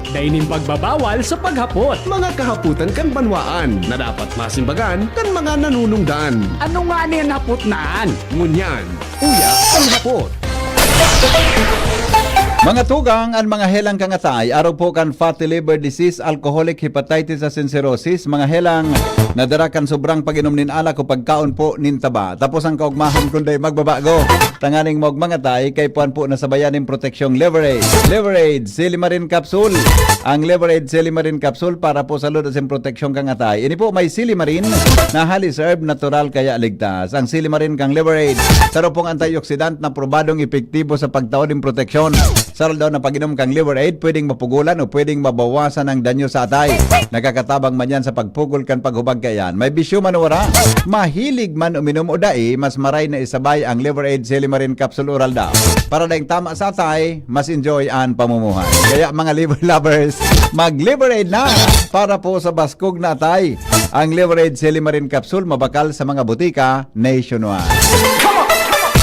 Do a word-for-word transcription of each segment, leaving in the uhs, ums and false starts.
Dai nin pagbabawal sa paghapot. Mga kahapotan kan banwaan na dapat masimbagan kan mga nanunungdan. Ano nga nin hapot na an? Ngunyan, uya ang hapot. Mga tugang, an mga helang kan atay, arog po kan fatty liver disease, alcoholic hepatitis asin cirrhosis, mga helang nadara kan sobrang pag-inom nin alak o pagkaon po nin taba. Tapos ang kaugmahan kun dai magbabago. Tanganing maugmang atay, kaipuhan po na sabayan nin proteksyong Liver Aid. Liver Aid, Silimarin Capsule. Ang Liver Aid Silimarin Capsule para po sa lud asin proteksyon kan atay. Ini po may silimarin na highly herb, natural kaya ligtas. Ang silimarin kan Liver Aid, saro pong antioxidant na probadong epektibo sa pagtao nin proteksyon. Sa aldaw na pag-inom kan Liver Aid, pwedeng mapugulan o pwedeng mabawasan ang danyo sa atay. Nakakatabang man yan sa pagpugol kan paghubag kaiyan. May bisyo man o wala, mahilig man uminom o dai, mas maray na isabay ang Liver Aid Silimarin Capsule Oral daw. Para daing tama sa atay, mas enjoy an pamumuhay. Kaya mga liver lovers, mag-Liver Aid na para po sa baskog na atay. Ang Liver Aid Silimarin Capsule mabakal sa mga butika nationwide.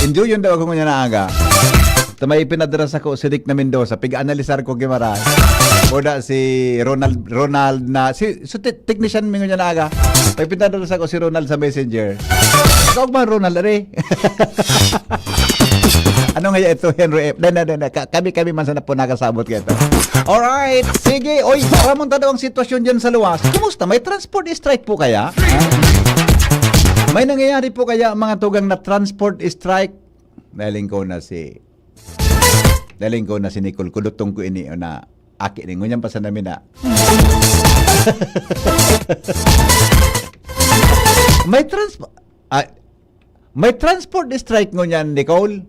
Enjoy yun daw ako ngunyan na aga. Ito may pinadara sa ko si Rick na Mendoza. Pig-analisar ko, Guimaras. O da si Ronald, Ronald na, si, si te- technician mi ngunyan na aga. May pinadara sa ko si Ronald sa messenger. Ikaw ba, Ronald, are? Ano nga ito, Henry F? Dana, dana, kami-kami man sana po nakasabot ka ito. Alright, sige. Oy, ramon ta daw ang sitwasyon dyan sa luwas. Kumusta? May transport strike po kaya? Ha? May nangyayari po kaya, mga tugang, na transport strike? Daling ko na si Daling ko na si Nicole, kudutong ko ini na aki ni ngunyan pa sa namin na. May trans ah, may transport strike ngunyan, Nicole.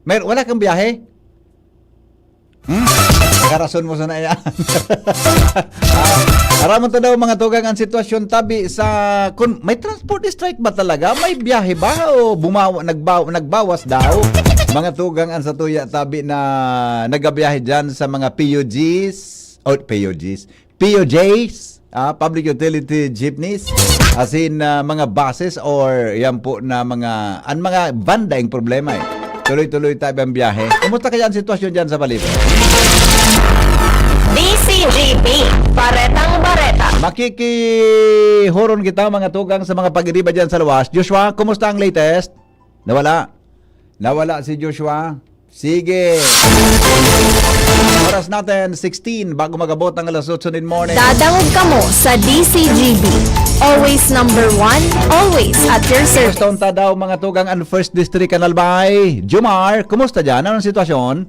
May wala kang biyahe? Hmm? Karason mo sana yan. Aramon ta daw, mga tugang, ang sitwasyon tabi sa kun may transport strike ba talaga? May biyahe ba o bumawa nagbaw, nagbawas daw? Mga tugang, ang satuya tabi na nagabiyahe diyan sa mga P U Gs o P U Gs, P U Js, ah, public utility jeepneys. As in, ah, mga buses or yan po na mga an mga van daing problema eh. Tuloy-tuloy tayo ang biyahe. Kumusta kaya ang sitwasyon diyan sa Balibon? D C G B, Baretang Bareta. Makikihuron kita, mga tugang, sa mga pag-iriba dyan sa luwas. Joshua, kumusta ang latest? Nawala. Nawala si Joshua. Sige. Oras natin, sixteen, bago magabot ang alas otso nin morning. Dadangog kamo sa D C G B. Always number one, always at your service. Kumusta unta daw, mga tugang, ang First District kan Albay? Jomar, kumusta dyan? Anong sitwasyon?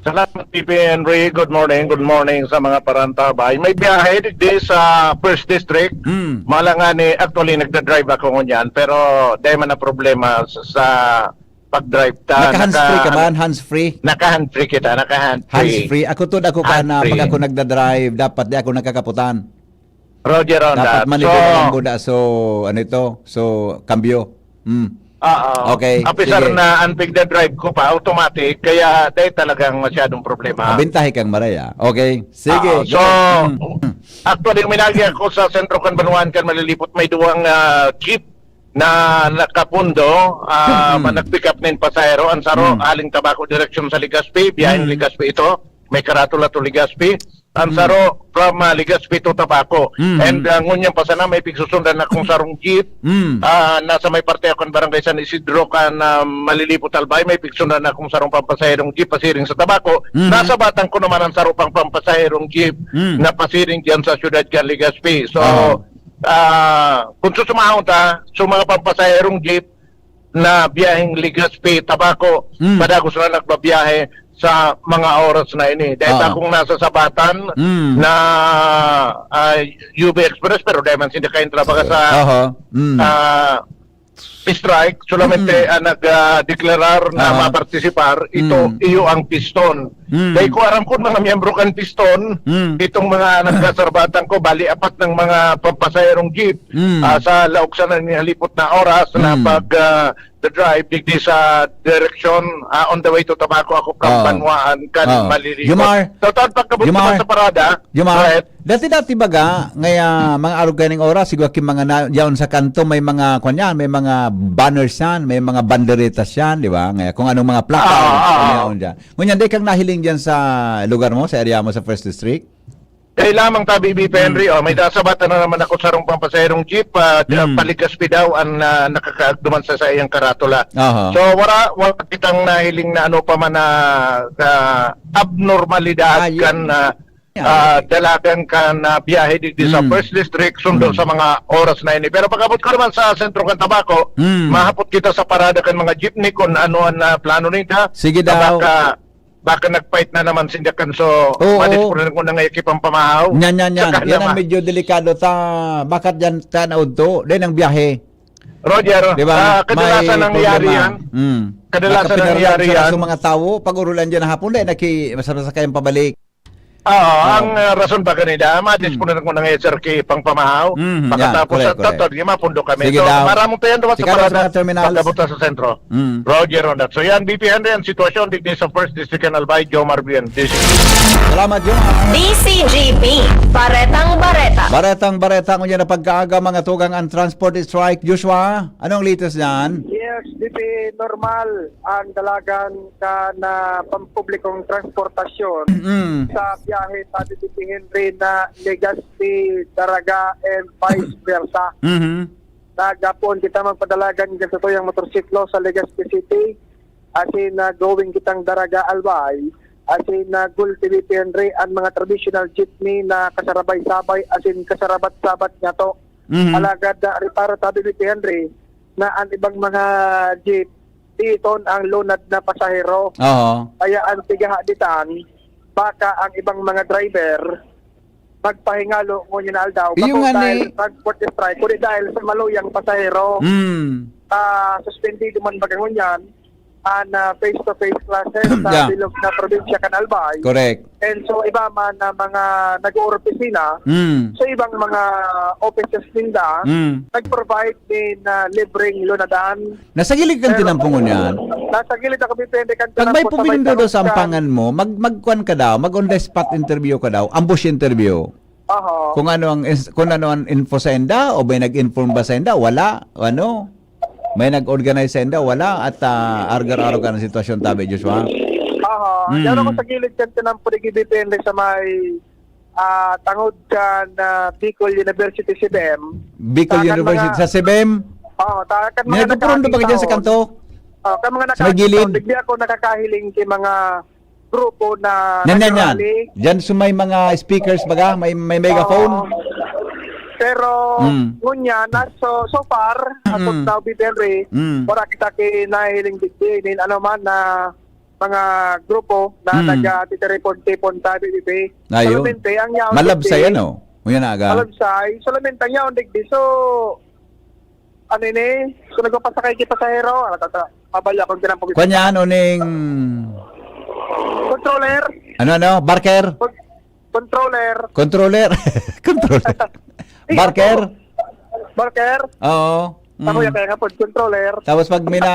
Salamat, P P Henry. Good morning. Good morning sa mga parantabay. May biyahe digdi sa First District. Hmm. Mala nga ni, actually, nagda-drive ako ngunyan, pero dahil man na problema sa, sa pag-drive ta. Naka-hands-free ka man? Hands-free? Naka-hands-free kita. Naka-hands-free. Hands-free. Ako to, ako pa na Hands-free. Pag ako nagda-drive, dapat di ako nakakaputan. Roger on Dapat that. manibela lang ko da. So, ano ito? So, cambio. Mm. Oo. Okay, Apisar sige. Na ang pigda-drive ko pa, automatic, kaya dahil talagang masyadong problema. Mabintahe kang maraya. Okay. Sige. Oo. So, go. Mm. Actually, uminagi ako sa sentro kan Banwaan kan Malilipot. May duwang ah, jeep na nakapundo, ah, Hmm. nag-pick up nin pasahero. Ang saro, Hmm. aling Tabaco direksyon sa Legazpi, biyaheng Hmm. Legazpi ito. May karatula to Legazpi. Ang Hmm. saro, from ah, Legazpi to Tabaco. Hmm. And ah, ngunyan pa sana may pigsusundan akong sarong jeep. Mm. Ah, nasa may parte ako ng Barangay San Isidro kan ah, Malilipot, Albay. May pigsusundan akong sarong pampasaherong jeep pasiring sa Tabaco. Mhm. Nasa batang ko naman ang saro pang pampasaherong jeep Mm. na pasiring diyan sa siyudad kan Legazpi. So, Oo. ah, kung susumahon ta, so mga pampasaherong jeep na biyaheng Legazpi, Tabaco, Mm. padagos na nagbabiyahe sa mga oras na ini. Dahil Oo. akong nasa sabatan Mm. na ah, U B Express, pero dahil man sinda kain trabaho sa Oho. Mm. ah, strike, solamente Mm. ang nag-deklarar na Aha. mapartisipar, ito, Mm. iyo ang piston. Mm. Dahil ko aram kung mga miyembro kan piston, Mm. itong mga nagkasarbatan ko, bali apat ng mga pampasaherong jeep Mm. ah, sa laog sana ni halipot na oras na Mm. pag ah, the drive digdi sa direksyon ah, on the way to Tabaco ako from Oo. Banwaan kan Oo. Maliligo. Jomar. So, taon pagkabot Jomar. naman sa parada, Jomar, Correct. dati-dati baga, ngaya mga arog kaining oras, siguro ki mga na, yaon sa kanto, may mga, kwan yan, may mga banners yan, may mga banderetas yan, di ba? Ngayon, kung anong mga placard, ah, ah, ah, yaon dyan. Ngunyan, di kang nahiling dyan sa lugar mo, sa area mo, sa First District? Kaya lamang tabi, B P Henry, oh, may nasabatan na naman ako sarong pampasaherong jeep, ah, hmm, paligaspi daw ang, ah, nakakaagduman sa saiyang karatula. Aha. So, wala, wala kitang nahiling na ano pa man na, ah, abnormalidad. Ah, yun. Kan, ah, ah, dalagan kan, ah, biyahe digdi sa, hmm, First District, sundo, hmm, sa mga oras na ini. Pero pag-abot ko naman sa sentro kan Tabaco, hmm, mahapot kita sa parada kan mga jeepney kung ano ang, ah, plano ninda. Sige daw. Baka, baka nagpait na naman sinda kan, so, oo, madisponer ko na nga ekipang pamahaw. Nyan, nyan, nyan. Saka yan ang naman medyo delikado ta, bakat dyan ta naudto, din ang biyahe. Roger, di ba? Ah, kadalasan may nangyayari problema yan. Mm. Kadalasan nangyayari yan. Sa mga tawo, pag urulan dyan na hapon, dahil naki-, masarap sa kayang pabalik. Oo, oh, ang, ah, rason ba kanina, madisponer ko na ngayon, sir, ki pang pamahaw. Mhm, yan, pakatapos correct, sa correct. Tatod, nga mapundo kami. Sige daw. Maramong tayo doon sa parada, sa mga terminals. Pagkabot sa sentro. Mm. Roger on that. So yan, B P Henry, ang sitwasyon digdi sa First District kan Albay, Jomar Bien, D C G B. Salamat, Jomar. D C G B, Baretang Bareta. Baretang Bareta, ngunyan na pagkaaga, mga tugang ang transport strike. Joshua, anong latest dyan? Yes, D P, normal ang dalagan kan, ah, pampublikong transportasyon, mm, sa biyahe sa D P Henry na Legazpi, Daraga, and vice versa. Mhm. Nagapon kita magpadalagan kan satuyang motorsiklo sa Legazpi City, asin, ah, going kitang Daraga, Albay, asin, ah, gulti, D P Henry, ang mga traditional jeepney na kasarabay-sabay, asin kasarabat-sabat nga to. Mhm. Alagad, ah, reparo tabi, D P Henry, na ang ibang mga jeep, iton ang lunad na pasahero. Oo. Kaya ang pigahaditan, baka ang ibang mga driver magpahingalo ngunyan na aldaw, iyo bako nga dahil ni sa transport strike, kundi dahil sa maluyang pasahero. Mm. Ah, suspendido man baga ngunyan ang, ah, face-to-face classes sa, yeah, bilog na probinsya kan Albay. Correct. And so, iba man na mga nag-opisina, mm, sa ibang mga offices ninda, mm, nag-provide nin, ah, libreng lunadan. Nasa gilid kang tinampo ngunyan? Nasa gilid ako, depende kang tinampo sa may pumindo daw sa ampangan mo, mag-, magkuan ka daw, mag-on the spot interview ka daw, ambush interview. Oho. Kung ano ang ins-, kung ano ang info sa inda, o may nag-inform ba sa inda, wala, o ano? May nag-organize sa inda, wala, at, ah, argar-arog ang sitwasyon, tabi, Joshua? Oho. Mm. Diyan ako sa gilid kan tinampo, depende sa may ah, tangod kan, ah, Bicol University, CBEM. Bicol Takan University, mga sa CBEM? Oo, takan mga nagpupurundo ba ka dyan sa kanto? Oh, kan mga sa may gilid? Digdi ako nakakahiling ki mga grupo na nagro-rally. Yan, yan, yan. Diyan sa may mga speakers baga, may, may megaphone. Oo. Pero, mm, ngunyan, na, so, so far, as of now, B P L A, mm, wala kita ki nahihiling digdi, nin ano man na mga grupo na, hmm, nagtitiripon-tipon sa B B P. Ayun. Solamente, ang yaon malabsay, ano? Ngunyan na aga. Malabsay, solamente ang yaon digdi. So, ano ini? So, nagpapasakay ki pasahero, ano, tata-, mabali akong ginapag- Kwan yan, uning controller. Ano, ano? Barker? Con-, controller. Controller? Controller. Barker? Barker? Oo. Ako, mm, yan, kaya nga po, controller. Tapos pag may na,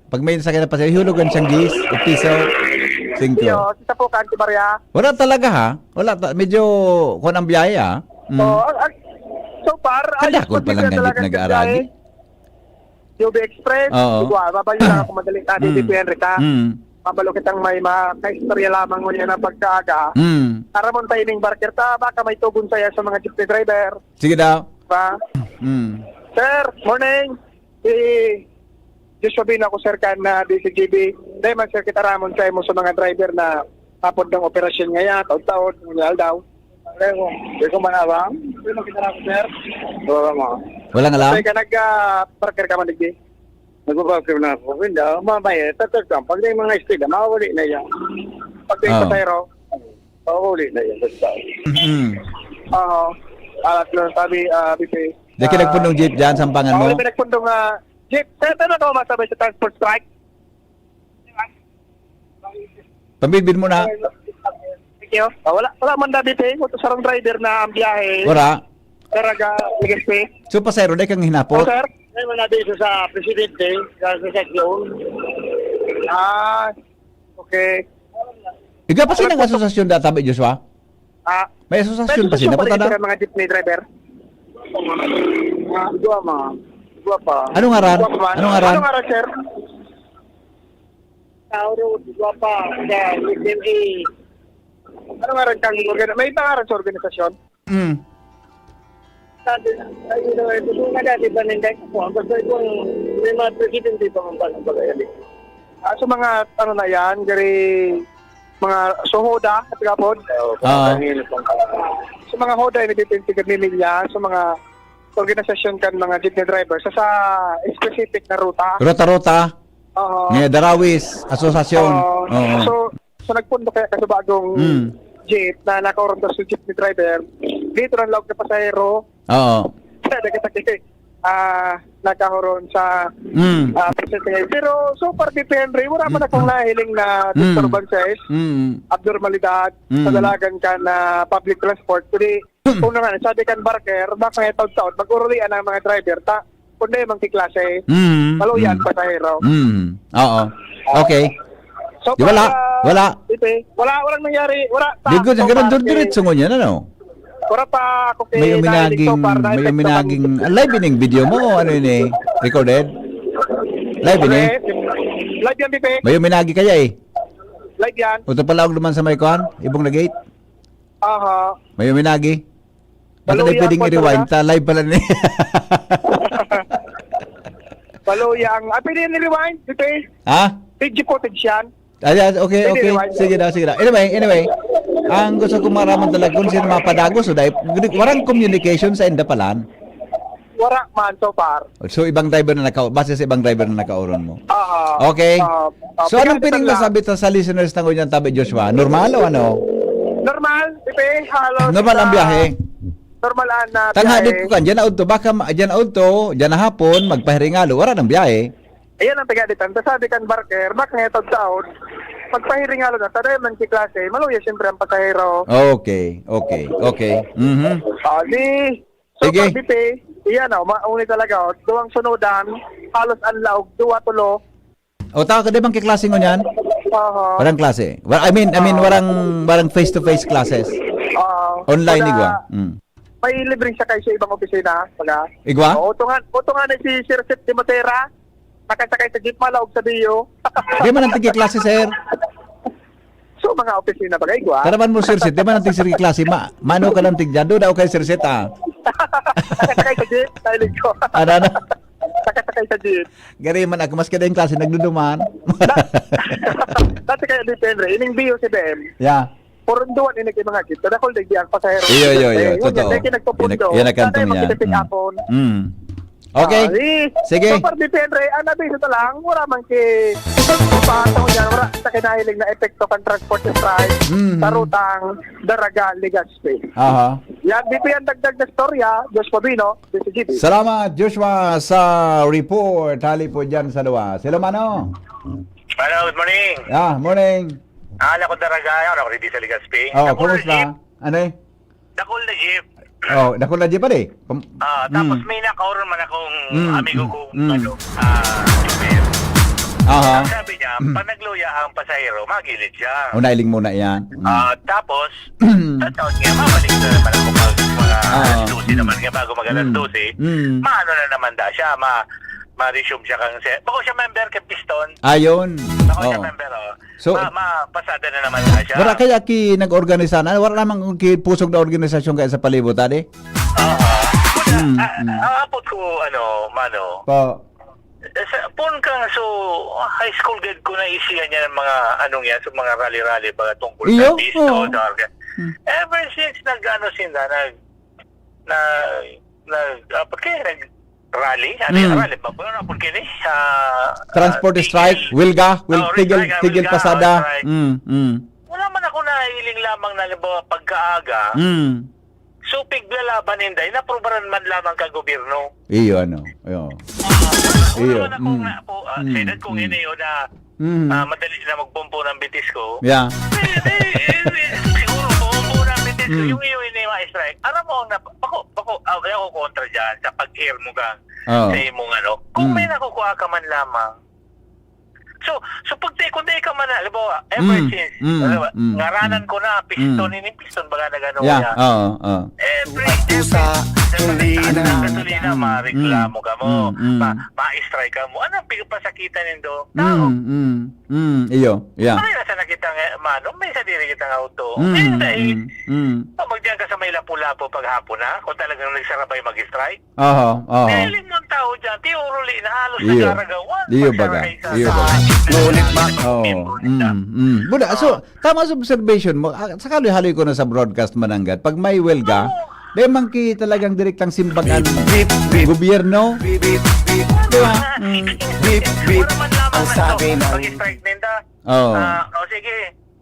pag may sakyan na pasahero, ihulog ang siyang gis, o piso, singko. Iyo, sa po, Kanti Maria. Wala talaga, ha? Wala ta-, medyo, kung ang biyahe, ha? Mm. Oo, ang, ang, so far, ayos kadakol pa lang talaga ganyan nag-aaragi. Biyahe. U B Express, oo. Di ba, babayo lang ako madali, sabi, mm, D P N Rita. Mm. Mabalo kitang may mga kaistorya lamang ngunyan na pagkaaga. Mm. Aramon ta ining barker ta, baka may tugon saya sa mga jeepney driver. Sige daw. Ba? Mm. Sir, morning. Si Joshua Bin ako, sir, kan, ah, D C G B. Dahil man, sir, kita ramon sa imo sa mga driver na tapod ng operasyon ngaya, taon-taon, ng aldaw. Alam mo, di ko manawang. Di mo kita ramon, sir. Wala mo. Walang alam? Sir, ka nag, ah, parker ka man, digdi? Nagpa-parker na ako. Hindi, mamaya, tatagtang. Pag may mga istorya, mawali na yan. Pag may, oo, pasahero, mawali na yan. Basta. Mm-mm. Oo. At, uh, sabi, ah, B P, di ka, ah, nagpundong jeep dyan, sampangan mo? Oo, may nagpundong, ah, jeep. Sir, ano ka masabay sa transport strike? Pambidbid mo na. Thank you. Ah, wala, wala man, David, eh. Sarong driver na ang biyahe. Wala. Talaga, Legazpi. So, pasahero, dahil kang hinapot? Oh, sir. May mga abiso sa presidente, sa, sa seksyon. Ah, okay. Ikaw pa siya ng asosasyon data, Joshua? Ah, may asosasyon pa sila, puta na? Mga jeepney driver? Ah, dua, mga. Guwapa. Anong ngaran? Guwapa. Anong ngaran? Anong ngaran, sir? Tauro, Guwapa, sa S M A. Anong ngaran kang organ-, may pangaran sa organisasyon? Mm. Sabi, ay, yun, ay, gusto nga dati pa ninday ko. Ang gusto ko, may mga presidente pa man pala, pala yan eh. Ah, so mga, ano na yan, gari, mga suhoda, at kapod? Oo, Ah. Sa mga hoda, ini dito yung tigad ni Milya, sa mga organisasyon kan mga jeepney driver, sa, sa specific na ruta. Ruta-ruta? Oo. Ni Darawis Asosasyon. Oo. Oo. So, so nagpundo kaya ka sa bagong Mm. jeep na nakauruntos sa jeepney driver. Dito ng laog na pasahero. Oo. Kaya nagkasakit, ah, nakahuron sa, Mm. ah, presente ngayon. Pero so far, Bibi Henry, wala man Mm. akong nahiling na Mm. disturbances, Mm. abnormalidad, Mm. sa dalagan kan public transport. Kundi, kung nga, sabi kan barker, baka nga taon-taon, mag-urulian ang mga driver, ta, kung di mang kiklase, Mm. maluya ang Mm. pasahero. Mm. Oo. Okay. So, Di, wala. para, Wala. Ito eh, wala, walang nangyari. Wala. Di, good. So Ang ganun, far, eh, diretso ngunyan, ano? Wala pa ako kay May nahiling so uminaging, far na may epekto uminaging, kami. Ah, live ining video mo o ano yun eh? Recorded? Live ini? Okay. Live yan, Bibi. May uminagi kaya eh. Live yan. Uto pala, og naman sa may kwan, Ibong Lagate. Aha. May uminagi. Basta Baluya di pwedeng ako i-rewind. talaga. Ta, live pala ni. Baluya ang, ah, pwede yan i-rewind, Bibi. Ha? Video footage yan. Ah, yeah, okay, Pwede okay. rewind. Sige daw, sige daw. Anyway, anyway. Ang gusto ko maraman talaga kung sino mapadagos o dahil warang communication sa inda palan. Wala man so far. So, ibang driver na naka-, base sa ibang driver na nakauron mo. Oo. Okay. Oo. Oo, So, anong pwede pwedeng lang. masabi ta sa listeners na ngunyan, Tabi Joshua? Normal o ano? Normal, Bibi, halos, Normal ang ah, biyahe? normal ang, ah, Tanga, biyahe. di ko kan, dyan na udto. Baka ma-, dyan na udto, dyan na hapon, magpahiringalo, wala nang biyahe. Ayan ang pagaditan. Ta sabi kan barker, baka nga taon-taon, magpahiringalo na, ta dai man si klase, maluya siyempre ang pasahero. Okay, okay, okay. Mhm. Ah, di, so, Sige. pag Bibi, iyan, oh, mauni talaga, oh. Duwang sunodan, halos ang laog, duwa, tulo. O, tao ka, di bang kiklase ngunyan? Aha. Walang klase. Well, I mean, I mean, Ah. walang, walang face-to-face classes. Ah, Online, wala. igwa. Mm. May libreng sakay sa ibang opisina, wala. Igwa? Oo, tunga-, o, tunga na si Sir Seth de Matera, nakasakay sa jeep, malaog sa Bio. Di man ang tigkiklase, sir. So, mga opisina, bagay, igwa. Taraman mo, Sir Seth, di man ang tig-, sir, klase, ma-, mano ka lang tigdyan? Doon ako kay Sir Seth, ah. Nakasakay sa jeep, sa ilig ko. Ano, ano? Nakasakay sa jeep. Gari man ako, mas kada yung klase, nagduduman. Da-, dati kaya depende, ining Bio si B M. Yeah. Purunduan ini kay mga jeep. Kadakol digdi ang pasahero. Iyo, iyo, iyo. Eh, yun, Totoo. yun, kaya nagpupundo. Yan, yan ang kantong Sana yan. magkita-pick Mm. upon. Mm. Okay. Ah, eh, Sige. So far, depende. Ang nabisa ta lang, wala man ki-, paano yan, wala sa kinahiling na epekto kan transport strike Mm. sa rutang Daraga, Legazpi. Aha. Yan, dito yan dagdag na storya. Diyos Pabino, D C G B. Salamat, Joshua, sa report. Hali po dyan sa luwas. Hello, Mano. Hello, good morning. Ah, morning. Ah, ako Daraga, ako ready sa Legazpi. Oh, Ako kumusta? Rajiv. Ano eh? Dakul na jeep. Oh, dakul na jeep pa di. Pam-, Ah, tapos mm. may nakauron man akong Mm, amigo mm, kong, mm. ano, ah, driver. Aha. Ang sabi niya, Mm. pag nagluya ang pasahero, magilid siya. O, nailing muna yan. Mm. Ah, tapos, sa taon niya, mabalik na naman ako pag mga Ah. alas dose naman nga, bago mag alas Mm. dose, Mm. maano na naman da siya, ma-, ma-resume siya kang se-, bako siya member kay Piston. Ayun. Bako siya Oo. member, oh. So, Ma-, ma-, pasada na naman na siya. Wala kaya ki nag-organisa na? Wala namang ki pusog na organisasyon kaya sa palibot, adi? Oo. Wala. Mm, Ah, mm. ah, apot ko, ano, mano. Po. Eh, sa, pun kang, so, high school gad ko na isihan niya ng mga, anong yan, so, mga rally-rally, mga tungkol Iyo? sa pisto, Oo. sa orga-, Mm. Ever since nag-, ano sila, nag-, nag-, nag-, ah, pag kaya nag-, rally? Ano yung Mm. rally? Ba, ano, pag kini? Ah, Transport ah, strike, tigil. Wilga, Wil-, Oo, tigil, strike, ah, tigil Wilga, pasada. oo, strike. Mm, mm. Wala man ako nahiling lamang na, halimbawa, pagkaaga. Mm. So, piglalaban, Inday, naprobaran man lamang ka gobyerno. Iyo, ano, iyo. Ah, wala Iyo, man akong mm. na po, ah, Mm, sa edad kong mm. ini, o na, Mm. ah, madali na magpumpo ng bitis ko. Yeah. Eh, eh, eh, eh, siguro, pumpo ng bitis ko, Mm. yung iyo, ini, ma-strike. Alam mo, na, bako, bako, ah, wala ako kontra dyan sa pag-air mo ka Oo. sa imong ano. Kung Mm. may nakukuha ka man lamang, So, so pag te-, kung di ka man, halimbawa, ever Mm, since, mm, halimbawa, mm, ngaranan mm. ko na, piston, Mm. ini piston, baga na gano'n Yeah, yan. oo, oo. Every, At pusa, every, Hindi na. Ang gasolina, Mm, mareklamo mm, ka mo, mm, mm. ma-, ma-strike ka mo. Ano ang pigpasakitan nindo? Tao. Mm, mm, mm, iyo, yeah. Ano yung nasa nakita nga, mano? May sadiri kitang auto. Mm, Ngayon na eh, mm, mm. oh, magdiyan ka sa may Lapu-Lapu paghapon, ha? Kung talagang nagsarabay mag-strike. Oho, oho. Nahiling mo ang tao dyan, tiuruli na halos Iyo. nagaragawan. Iyo baga. Pagsarabay sa Iyo baga. Ngunit ba? Oo. Mm, mm. Buda, so, Oo. tama sa observation mo, ah, sa haloy-haloy ko na sa broadcast mananggad, pag may welga, Oo. di man ki talagang direktang simbagan Beep, beep, beep. gobyerno. Beep, beep, beep. Di ba? Mm. Beep, beep. Wala man lamang Ang ano, sabi ng pag-strike ninda. Oo. Ah, o sige,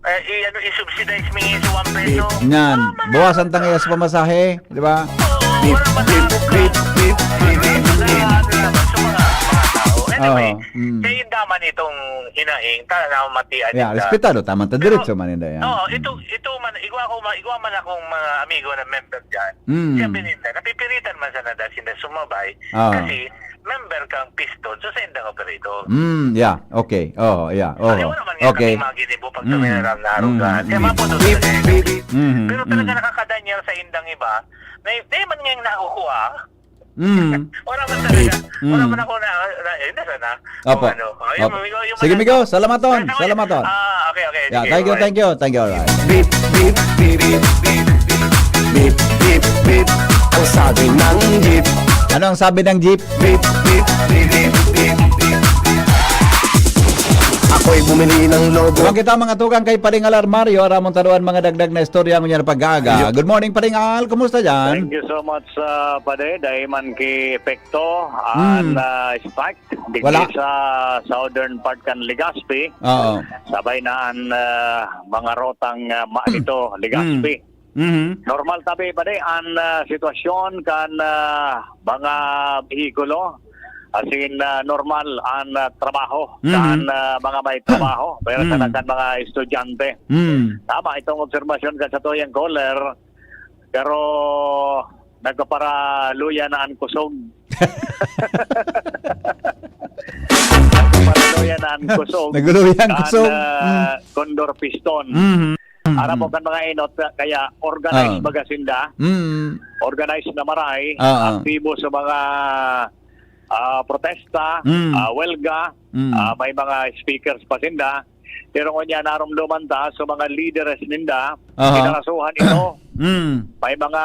eh, i-, ano, i-subsidize mi sa one peso. Nyan. Wala man Bawasan lamang. ta ngayon sa pamasahe, di ba? Oo, Beep, wala man beep, lamang. beep, beep, beep, beep, beep. Wala man lamang sa mga, mga tao. Anyway, Oo. Mm. kaya yung daman itong hinaing, ta-, namatian Yeah, ninda. respetado, tama ta, Pero, diretso man ninda yan. oo, Mm. ito, ito man, igwa ko ma-, igwa man akong mga amigo na member dyan. Mm. Sabi ninda, napipiritan man sana dahil sila sumabay. Oo. Kasi, member kang Piston, so sa indang operator. Mm, yeah, okay. Oo, yeah, Kasi oo. wala man nga Okay. kaming mga ginibo pag Mm. tumiram na Mm, aruga. Kaya mm. maputo talaga yun. Mm, Pero talaga mm. nakakadanyar sa indang iba, na, na man nga yung nakukuha. Mm. Wala man talaga. Mm. Wala man ako na, na, eh, hindi sana. Opo. Kung ano. Oh, yung, Opo. yung, yung Sige, mga Migo. Salamaton. Sa mga Salamaton. Ah, okay, okay. Yeah, Sige, thank you, bye. thank you, thank you. Alright. Beep, beep, beep, beep, beep. Beep, beep, beep. Ang sabi ng jeep. Ano ang sabi ng jeep? Beep, beep, beep, beep, beep, beep. Ako'y bumili ng lobo. Kung kita mga tugang kay Paring Alarmario, aramon taruan mga dagdag na istorya ngunyan na pag-aaga. Ayun. Good morning, Paring Al. Kumusta dyan? Thank you so much, uh, Pade. Dahil man ki epekto, Hmm. an, uh, spike, digdi Wala. sa southern part kan Legazpi. Oo. Sabay na an, uh, mga rotang, uh, ma-, nito, Legazpi. Hmm. Mhm. Normal tabi pa di an, ah, sitwasyon kan, ah, mga behikulo. As in, ah, normal an, ah, trabaho Mhm. kan, ah, mga may trabaho, pero Mhm. sana kan mga estudyante. Mhm. Tama itong obserbasyon kan satuyang caller, pero nagpaparaluya na an kusog. Nagpaparaluya na an kusog. Naguluya an Kan, kusog. ah, Mm. Condor Piston. Mhm. Mm, Aram mo mm. kan mga enot, kaya organized Ah. baga sinda. Mm. Organized na maray, Ah, ah. aktibo sa mga, ah, protesta, Mm. ah, welga, Mm. ah, may mga speakers pa sinda. Pero ngunyan, narumduman ta sa mga leaders ninda, Aha. kinarasuhan ito. Mm. May mga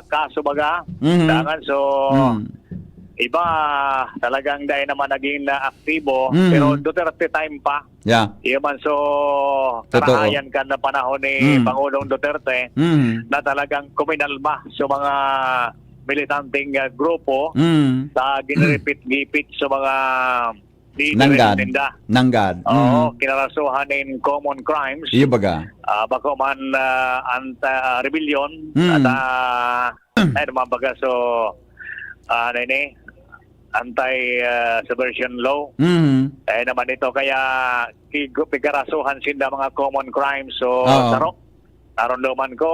kaso baga, Mhm. dangan so, Mm. iba talagang dai naman naging, ah, aktibo, Mm. pero Duterte time pa. Yeah. Iyo man so Totoo. karahayan kan na panahon ni Mm. Pangulong Duterte Mm. na talagang kuminalma sa mga militanteng, ah, grupo Mm. sa Mm. giniripit-gipit sa mga leaders Nanggad. ninda. Nanggad. Oo, Mm. kinarasuhan nin common crimes. Iyo baga. Ah, bako man, ah, anta-, rebellion Mm. at, ah, ay, naman baga, so, ah, ano ini? Anti, ah, subversion law. Mhm. Eh, naman ito, kaya kigo-, pigarasuhan sinda mga common crimes. So, Oo. saro, narumduman ko,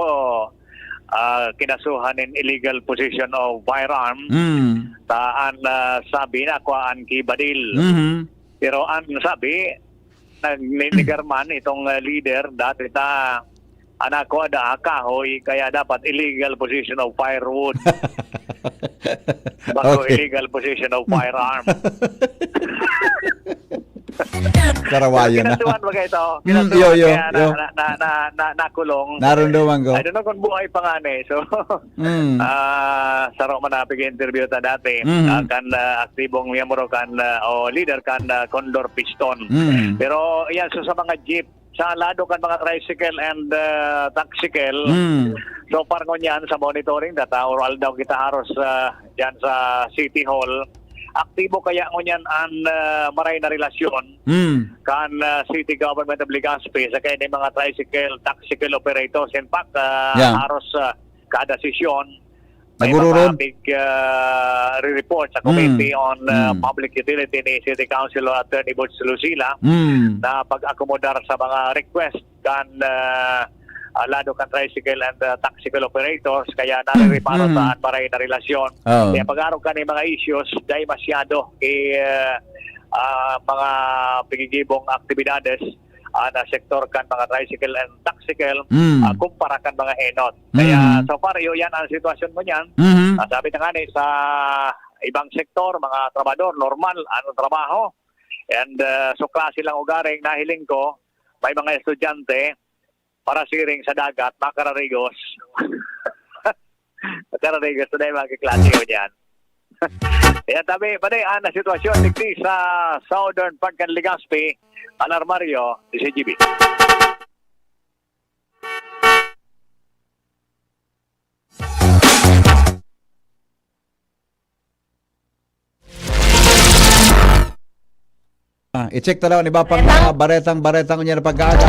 ah, kinasuhan in illegal possession of firearm. Mm. Ta an, ah, sabi na, kuhaan ki badil. Mhm. Pero an sabi, nagninigar man itong, ah, leader, dati ta, anak ko, ada kahoy, kaya dapat illegal possession of firewood. Bako Okay. illegal possession of firearm. Karawayan na. Kinasuhan ba kayo ito? Mm, Kinasuhan yo, yo, kaya na, yo. na, na, na, na, nakulong. Narumduman ko. I don't know kung buhay pa nga na eh. So, Mm. ah, saro man na pag-interview ta dati. Mm. Ah, kan, ah, aktibong miyembro kan, ah, o leader kan, ah, Condor Piston. Mm. Pero, yan, so sa mga jeep, sa lado kan mga tricycle and, ah, taxicle, Mm. so far ngunyan sa monitoring, data or aldaw kita haros, ah, dyan sa City Hall, aktibo kaya ngunyan an, ah, maray na relasyon Mm. kan, ah, City Government of Legazpi sa kaya mga tricycle, taxicle operators. In fact, ah, Yeah. haros, ah, kada sesyon, may Nagururun. mga big, ah, re-report sa Mm. Committee on, ah, Mm. Public Utility ni City Councilor Attorney Butch Lucila Mm. na pag-akomodar sa mga request kan, ah, ah, lado kan tricycle and, ah, taxicle operators, kaya narireparo Mm. sa an maray na relasyon. Oo. Kaya pag-arog kan mga issues, dai masyado ki, ah, ah, mga pigigibong aktibidades ah, na sektor kan mga tricycle and taxicles, Mm. ah, kumpara kan mga henot. Kaya, Mm. so far, iyo yan ang sitwasyon mo niyan. Mhm. Ah, sabi na nga ni sa ibang sektor, mga trabahador, normal ang trabaho. And, ah, so klase lang ugaring nahiling ko, may mga estudyante, parasiring sa dagat, makararigos. Makararigos na yung mga kaklase ko dyan. Yan, tabi, panay, ah, na sitwasyon, digdi sa southern part kan Legazpi, Alarmario, D C G B. Ah, i-check ta daw an iba pang mga baretang-baretang unya na pag-aaga.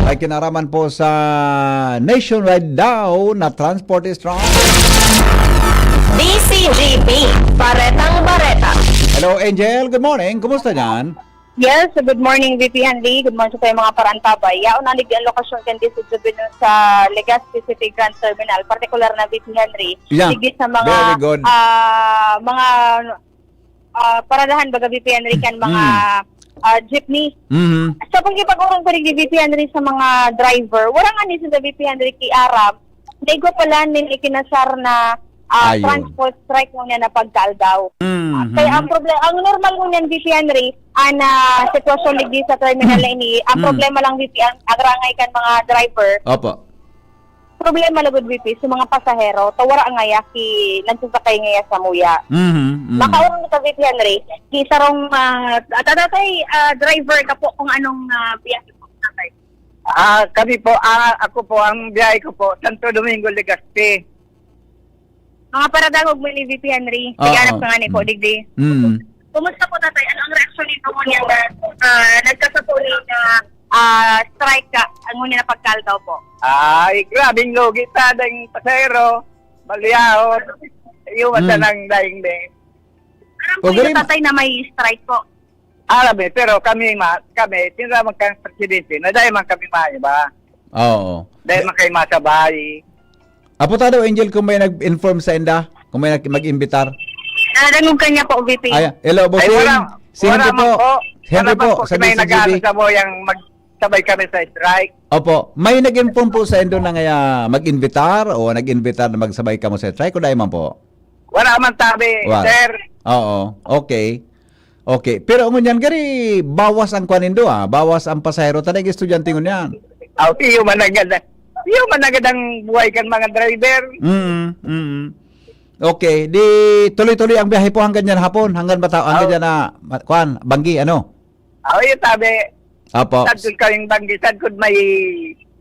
Ay kinaraman po sa Nationwide daw na transport strike. D C G B, Baretang Bareta. Hello, Angel. Good morning. Kumusta diyan? Yes, good morning, V P Henry. Good morning sa mga parantabay. Yaon na ligdi ang lokasyon kan D C G B sa Legazpi City Grand Terminal, partikular na V P Henry. Yeah. Ligdi sa mga, Very good. ah, mga, ah, paradahan, baga, V P Henry, kan mga, Mm. ah, jeepney. Mhm. Sa pagkipag-urong ko ni V P Henry sa mga driver, wala nga ni sa V P Henry ki aram, na igwa pala nin ikinasar na, ah, Ayon. transport strike ngunyan na pagkaaldaw. Mhm. Kaya ang proble-, ang normal ngunyan, V P Henry, ang, ah, sitwasyon digdi sa terminal na ini, ang Mm. problema lang, V P, ang agrangay kan mga driver. Opo. Problema lagod, V P, sa mga pasahero, ta wara ngaya ki nagsasakay ngaya sa muya. Mhm, mhm. Makaurong ka, V P Henry, ki sarong, ah, at, at, ah, driver ka po kung anong, ah, biyahe po, tatay. Ah, kami po, ah, ako po, ang biyahe ko po, Santo Domingo, Legazpi. Mga paradangog mo ni V P Henry. Oo. Naghanap ka nga ni po, Mm. digdi. Mm. Kumusta po, tatay? Ano ang reaksyon nito ngunyan na, ah, nagkasapuli na, ah, strike ka, ang ngunyan na pagkaaldaw po? Ay, grabing lugi ta, dahil pasahero, malyahon. Yung mata Mm. ng daing din. Alam po O, yung galing. tatay na may strike po. Alam eh, pero kami, ma-, kami, tinraman kang presidente, na dahil man kami maiba. Oo. Dahil man kayo masabay. Apo ta daw, Angel, kung may nag-inform sa inda, kung may nag-, mag-imbitar. Ah, dangog ka niya po, V P. Ay, hello, Bossing. Ay, wala. Si Wala Henry man po. po. Henry Wala man po, po. sa Kasi may D C G B. nag-aano sa mo yung magsabay kami sa strike. Opo. May nag-inform po sa indo na ngaya mag-imbitar o nag-imbitar na magsabay kamo sa strike o dai man po? Wala man tabi, Wala. sir. Oo. Okay. Okay. Pero ngunyan, gari, bawas ang kwan nindo, ah. Bawas ang pasahero. Tanay estudyante ngunyan. Aw, iyo man agad. Iyo man agad ang buhay kan mga driver. Mm, mm. Okay. Di tuloy-tuloy ang biyahe po hanggang dyan hapon. Hanggang bata-, hanggang Aw. dyan na, ma-, kwan, banggi, ano? Aw, iyo tabi. Apo. Sad gud kaming banggi, sad gud may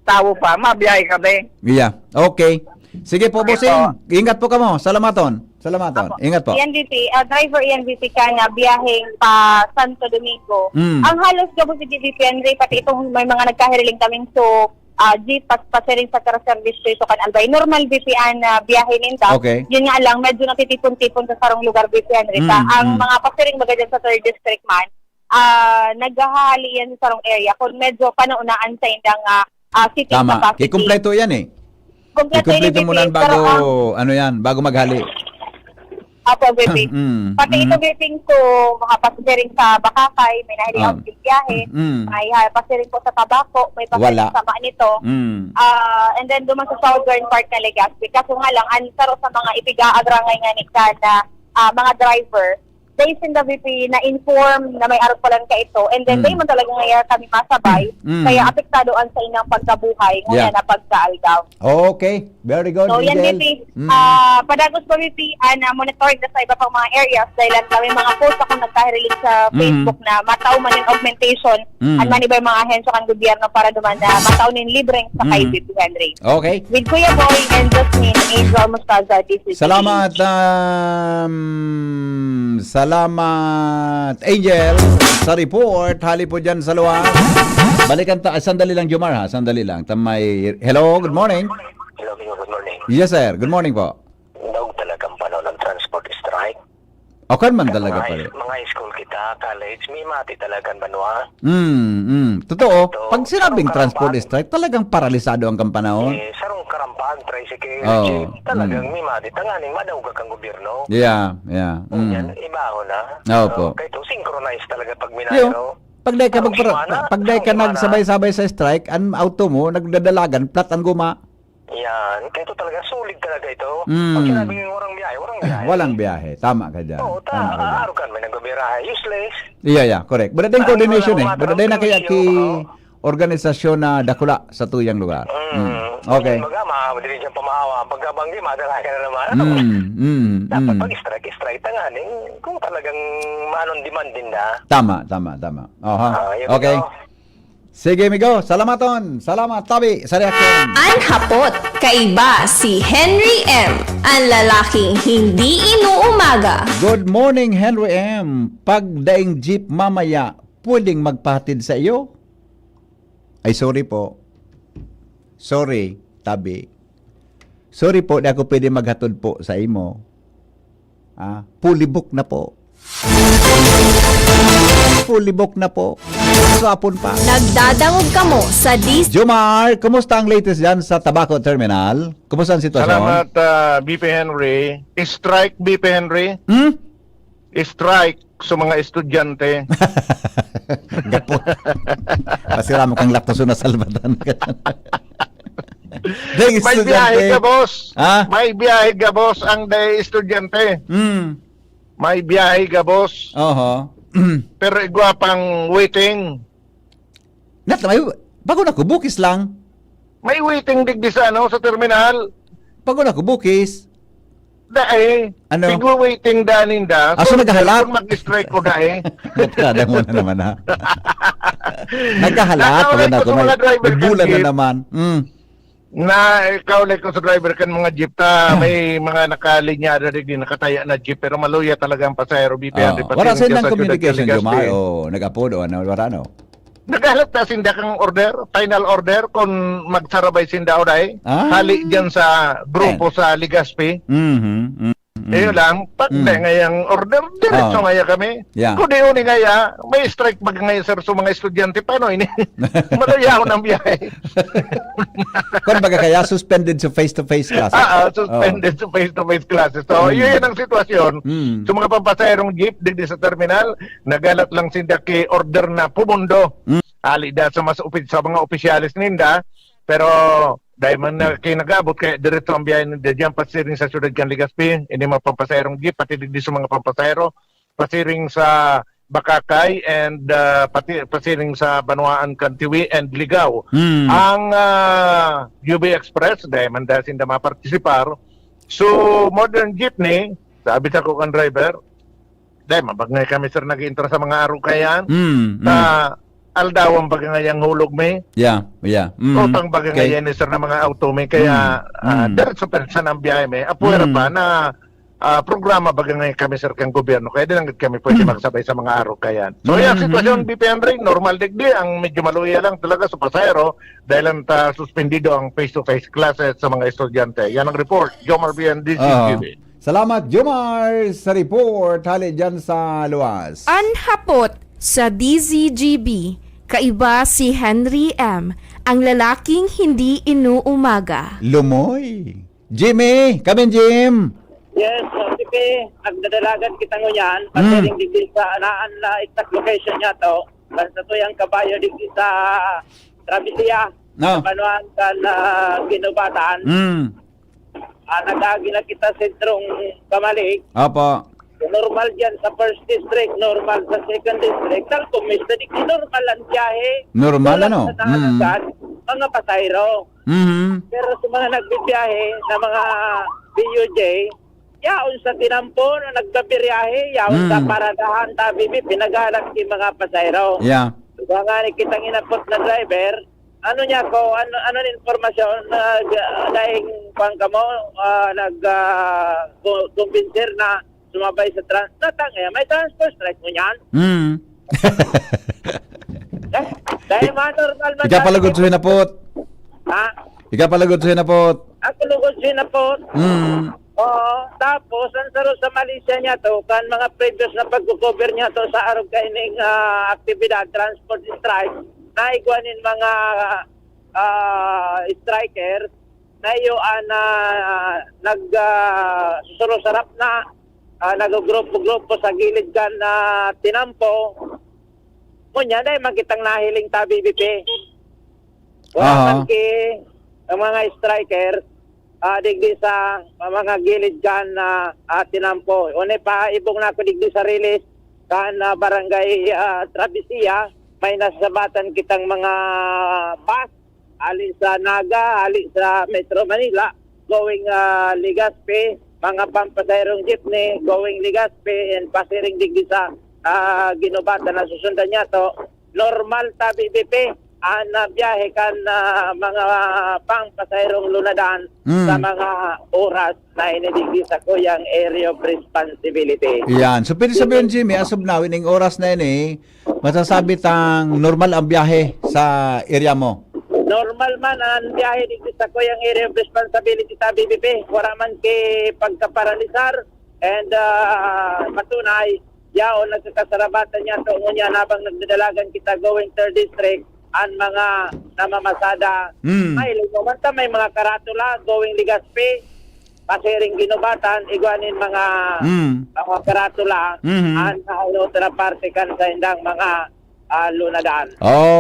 tawo pa, mabiyahe kami. Yeah. Okay. Sige po, Okay Bossing. po. Ingat po kamo. Salamaton. Salamaton. Apo. Ingat po. Iyan, V P, ah, driver iyan, V P, ka na biyaheng pa Santo Domingo. Mm. Ang halos gabos ni V P Henry, pati itong may mga nagkahiriling kaming so, ah, jeep, pas-, pasiring sa Tercer Distrito kan Albay. Normal, V P, ang, ah, biyahe ninda. Okay. Yun nga lang, medyo natitipon-tipon sa sarong lugar, V P Henry. Sa, Mm, ang mm. mga pasiring baga dyan sa Third District man, ah, naghahali yan sa sarong area kung medyo panaunaan sa indang, ah, ah, city Tama. capacity. Kikumpleto yan eh. Kumpleto Kikumpleto yan, mo nan V P, bago, pero ang ano yan, bago maghali. Apo, V P. Mm, Pati mm. ito, V P, ko, mga pasiring sa Bakakay, may nahiling Ah. akong biyahe, Mm. may, ah, pasiring po sa Tabaco, may pasiring Wala. sa Manito. Mm. Ah, and then, duman sa southern part na Legazpi. Kaso nga lang, ang saro sa mga ipig-aagrangay nga ni ka na, ah, mga driver, dahil sinda, V P, na-inform na may arog palan ka ito, and then, Mm. dahil man talaga ngaya kami masabay, Mm. kaya apektado ang sa inyong pagkabuhay, ngunyan Yeah. na pagkaaldaw. Okay, very good, So, yan, Angel. V P. Mm. Ah, padagos pa, V P, ah, na monitoring na sa iba pang mga areas, dahil ang daming mga post akong nagkahirilin sa Mm. Facebook na matao man yung augmentation, Mm. ang man iba yung mga ahensya kan gobyerno para duman na matao nin libreng sakay, Mm. V P Henry. Okay. With Kuya Boy and Jasmine, Angel Mostaza, D C T V. Salamat, um, salamat, Angel, sa report. Hali po dyan sa luwas. Balikan ta, ah, sandali lang, Jomar, ha? Sandali lang. Tamay, hello, good morning. Hello, Migo, good morning. Yes, sir. Good morning po. Daog talagang panahon ng transport strike. O, kan man Mga talaga high, pare. mga high school kita, college, may mati talaga, banwa. Mm, mm. Totoo, Ito, pag sinabing sarong transport karambag. strike, talagang paralisado ang kampanahon. Eh, sarong karambag, tricycle, Oo, jeep, talagang mm. may mati. Tanganing madaog ka kang gobyerno. Yeah, yeah. Mm. Yan, ibaho na. Opo. Oh, kaya ito, synchronize talaga pag Yo. minayro. Pag dai ka Parang magpara-, himana, pag dai ka parang himana. nagsabay-sabay sa strike, ang auto mo, nagdadalagan, flat ang guma. Yan. Kaya ito talaga, solid talaga ito. Mm. Pag sinabing walang biyahe, walang biyahe. Walang biyahe. Tama ka dyan. Oo, ta-, Tama ka dyan. Arugan, may nagbabirahe. Useless. Yeah, yeah, correct. But then Ay, coordination wala eh. But then na kaya ki organisasyon na dakula sa tuyang lugar. Mm. Mm. Okay. Baga, ma-, madali siyang pamahawa. Pagkabanggi, madala ka na naman. Ano? Mm, mm, Dapat mm. pag-strike, strike na nga. Kung talagang man on demand din na. Tama, tama, tama. Oha. Ah, yun Okay. ito. Sige, amigo. Salamaton. Salamat, tabi, sa reaksyon. An hapot, kaiba si Henry M, an lalaking hindi inuumaga. Good morning, Henry M. Pag daing jeep mamaya, pwedeng magpahatid sa iyo? Ay, sorry po. Sorry, tabi. Sorry po, di ako pwede maghatod po sa imo. Ah, fully book na po. Fully book na po. Sa hapon pa. Nagdadangog kamo sa D C. Jomar, kumusta ang latest dyan sa Tabaco Terminal? Kumusta ang sitwasyon? Salamat, ah, B P Henry. Strike, B P Henry. Hmm? Strike sa mga estudyante. Gapo. Masira mo kang laktaso na salbatan. Dahil May estudyante. biyahe ka, boss. Ha? May biyahe ka, boss, ang day estudyante. Hmm. May biyahe ka, boss. Oho. Pero igwa pang waiting. Nat-, may, bago na ko, bukis lang. May waiting digdi sa, ano, sa terminal. Bago na ko, bukis. Dai. Ano? Tigwa-waiting da ninda. Ah, so So, naghahalat? kung mag-strike ko, dai. Kada mo na naman, ha? Naghahalat, Nakaulay wala ko na sa ako, mga may driver bulan na kantin. naman. Mm. Na, eh, kaulay ko sa driver kan mga jeep ta, may mga nakalinyada digdi, nakataya na jeep, pero maluya talaga ang pasahero, B P R, Oh, di pa wala sining sindang sa syudad communication, kan Legazpi. Jomar? O, nag-apod o ano, wala, no? Naghalat na sinda kang order, final order, kung magsarabay sinda o dai. Ah. Hali dyan sa grupo Ayan. sa Legazpi. Mhm, mhm, mhm. Iyo lang, pag Mm. dai ngayang order, diretso Ah. ngaya kami. Yeah. Kung di uni ngaya, may strike baga ngaya, sir, sa mga estudyante. Paano ini? Malayahon ang biyahe. Kung baga kaya, suspended sa face-to-face classes. Ah, ah, suspended Oh. sa face-to-face classes. So, Mm. yun ang sitwasyon. Mm. Sa mga pampasaherong jeep, digdi sa terminal, nagalat lang sinda ki order na pumundo. Mm. Ali da sa mas opi-, sa mga opisyales ninda, pero dai man na kinagabot, kaya diretso ang biyahe ninda diyan, pasiring sa siyudad kan Legazpi, ini mga pampasaherong jeep, pati digdi sa mga pampasahero, pasiring sa Bacacay and, ah, pati, pasiring sa banwaan kan Tiwi and Ligao. Mm. Ang, ah, U B Express, dai man da sinda mapartisipar. So, modern jeepney, sabi sa ko kan driver, Dai, mabagngay kami, sir, nag-iintra sa mga arog kayan. Mm, Sa mm. aldawan baga ngayang hulog mi. Yeah, yeah. Mm. Utang baga Okay. ngayon, sir, ng mga auto mi. Kaya, Mm, ah, mm. diretso pa sa nang biyahe mi. Apwera Mm. pa na, ah, programa baga ngayon kami, sir, kang gobyerno. Kaya di lang kami pwede Mm. magsabay sa mga arog kayan. So, yan, Mm, sitwasyon, mm. B P Henry, normal digdi. Ang medyo maluya lang talaga sa pasahero dahil lang ta suspendido ang face-to-face classes sa mga estudyante. Yan ang report. Jomar Bien, Oo. D Z T V. Salamat, Jomar, sa report hali dyan sa luwas. An hapot sa D Z G B, kaiba si Henry M, ang lalaking hindi inuumaga. Lumoy. Jimmy, come in, Jim. Yes, Sir P P, nagdadalagan kita ngunyan, Mm. pagdating digdi sa naan na exact location niya to, basta to yung kabayo digdi sa Travesía, No. sa Banuan kan, ah, Guinobatan. Mm. Ah, nag-agi na kita sentrong Camalig. Opo. Normal dyan sa first district, normal sa second district. Tal kung may stadik, normal ang biyahe. Normal, Wala ano? sa Mm. nakakan, mga pasahero. Mhm. Pero sa mga nagbibiyahe na mga B U J, yaon sa tinampo na nagbabiyahe, yaon sa Mm. paradahan, tabi mi, pinagalat yung mga pasahero. Yeah. Kaya nga ni kitang inapot na driver, ano niya ko, ano, ano na impormasyon na, ah, daing pang kamo, ah, nag, ah, ku-, kumbinser na sumabay sa trans-, natang, eh, may transfer strike mo niyan? Mm. Eh, dahil Ik-, mga normal man ikaw pala, yan, Gutsu, eh. hinapot. Ha? Ikaw pala, Gutsu, hinapot. Ako, Gutsu, hinapot. Mm. Oo, tapos, ang saro sa Malaysia niya to, kan mga previous na pagko-cover niya to sa arog kaining, ah, aktibidad, transport strike, naigwa nin mga, ah, striker, na iyo, ah, na nag, ah, susuro-sarap na, ah, nagugrupo-grupo sa gilid kan, ah, tinampo. Ngunyan, dai man kitang nahiling tabi, B P. Wala Aha. man ki, ang mga striker, ah, digdi sa mga gilid kan, ah, ah, tinampo. Una pa, ibong na ako digdi sa release kan, ah, barangay, ah, Travesía. May nasabatan kitang mga bus, hali sa Naga, hali sa Metro Manila, going, ah, Legazpi, mga pampasaherong jeepney, going Legazpi, and pasiring digdi sa, ah, Guinobatan na susundan niya to. Normal tabi, B P, ang, ah, biyahe kan, ah, mga pangpasaherong lunadan Mm. sa mga oras na ini digdi sa kuyang area of responsibility. Yan. So, pwede sabihin, Jimmy, as of now, ining oras na ini, masasabi tang normal ang biyahe sa area mo? Normal man ang biyahe digdi sa kuyang area of responsibility tabi, B P. Wala man ki pagkaparalisar and, ah, matunay, yaon nagkakasarabatan niya to ngunyan habang nagdadalagan kita going third district, ang mga namamasada. Hmm. May limo man ta, may mga karatula going Legazpi, pasiring Guinobatan, igwa nin mga, Hmm. mga karatula, Mhm. ang sa otra parte kan sa indang mga, ah, lunadan.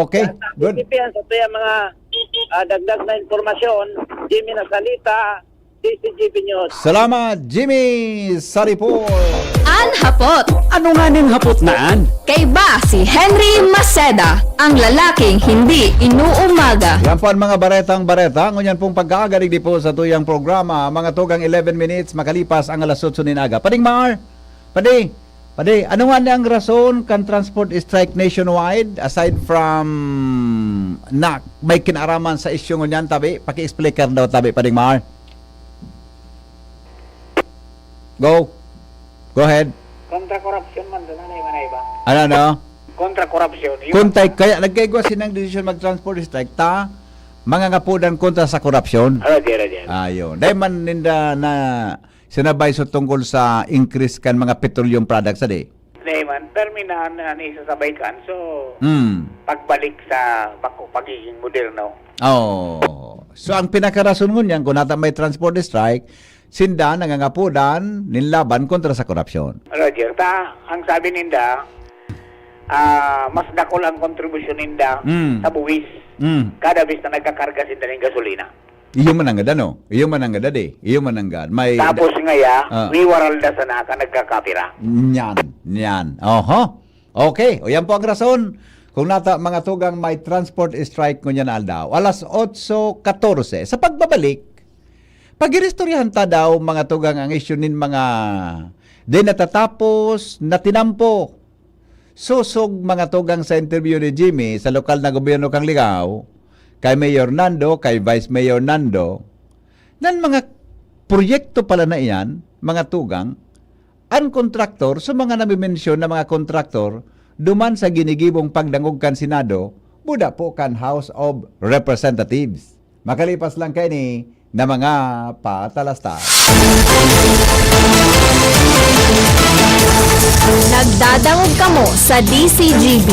Okay, Yan, good. P P N, sa tuya mga, ah, dagdag na impormasyon, Jimmy Nasalita, D C G B News. Salamat, Jimmy Saripol. An hapot. Ano nga ning hapot na an? Kaiba si Henry Maceda, ang lalaking hindi inuumaga. Yan po ang mga baretang bareta. Ngunyan pong pagkaaga digdi po sa tuyang programa, mga tugang eleven minutes makalipas ang alas otso nin aga. Pading Mar, padi, padi, ano nga ni ang rason kan transport strike nationwide aside from na may kinaaraman sa isyu ngunyan, tabi? Paki-explain daw, tabi, Pading Mar. Go. Go ahead. Kontra korupsyon man doon, ano yung manay ba? Ano, ano? Kontra korupsyon. Yun. Kuntay, kaya nagkaigwa sinang desisyon mag-transport strike, ta mangangapudan kontra sa korupsyon. Ano, di, ano, di, ano? Ayun. Dahil man ninda na sinabay sa tungkol sa increase kan mga petroleum products, adi? Hindi man. Permi na, na, na isasabay kan. So, Hmm. pagbalik sa bako, pagiging moderno. Oh. So, ang pinakarason ngunyan, kung nata may transport strike, sinda nangangapudan nin laban kontra sa korupsyon. Roger, ta, ang sabi ninda, ah, mas dakul ang kontribusyon ninda Mm. sa buwis Mm. kada bes na nagkakarga sinda ng gasolina. Iyo man ang gad, ano? Iyo man ang gad, adi. Iyo man ang gad. May Tapos da- ngaya, Ah. wiwaral da sana ka nagkakapira. Nyan, nyan. Oho. Okay, o yan po ang rason kung nata mga tugang may transport strike ngunyan na aldaw. Alas otso katorse. Sa pagbabalik, pag-iristoryahan ta daw, mga tugang, ang isyu nin mga di natatapos na tinampo. Sosog, mga tugang, sa interview ni Jimmy sa lokal na gobyerno kan Ligao, kay Mayor Nando, kay Vice Mayor Nando, nan mga proyekto pala na iyan, mga tugang, an kontraktor, sa mga namimensyon na mga kontraktor, duman sa ginigibong pagdangog kan Senado, buda po kan House of Representatives. Makalipas lang kaini na mga patalastas. Nagdadangog kamo sa D C G B.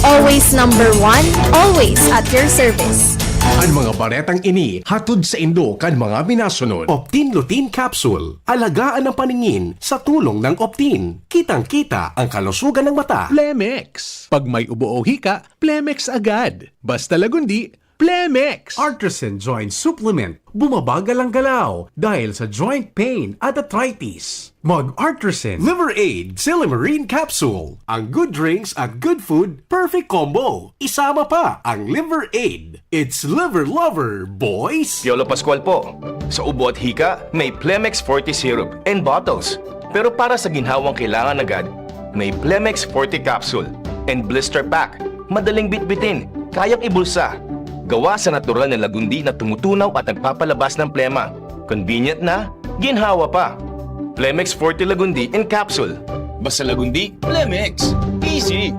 Always number one, always at your service. An mga baretang ini hatod saindo kan mga minasunod. Optin Lutein Capsule. Alagaan ang paningin sa tulong ng Optin. Kitang-kita ang kalusugan ng mata. Plemex. Pag may ubo o hika, Plemex agad. Basta Lagundi, Plemex! Artresin Joint Supplement. Bumabagal ang galaw dahil sa joint pain at arthritis. Mag Artresin Liver Aid Silymarin Capsule. Ang good drinks at good food, perfect combo. Isama pa ang Liver Aid. It's Liver Lover, boys! Piolo Pascual po. Sa ubo at hika, may Plemex Forte Syrup and bottles. Pero para sa ginhawang kailangan agad, may Plemex Forte Capsule and Blister Pack. Madaling bitbitin, kayang ibulsa. Gawa sa natural na lagundi na tumutunaw at nagpapalabas ng plema. Convenient na, ginhawa pa. Plemex Forte Lagundi in Capsule. Basta Lagundi, Plemex. Easy!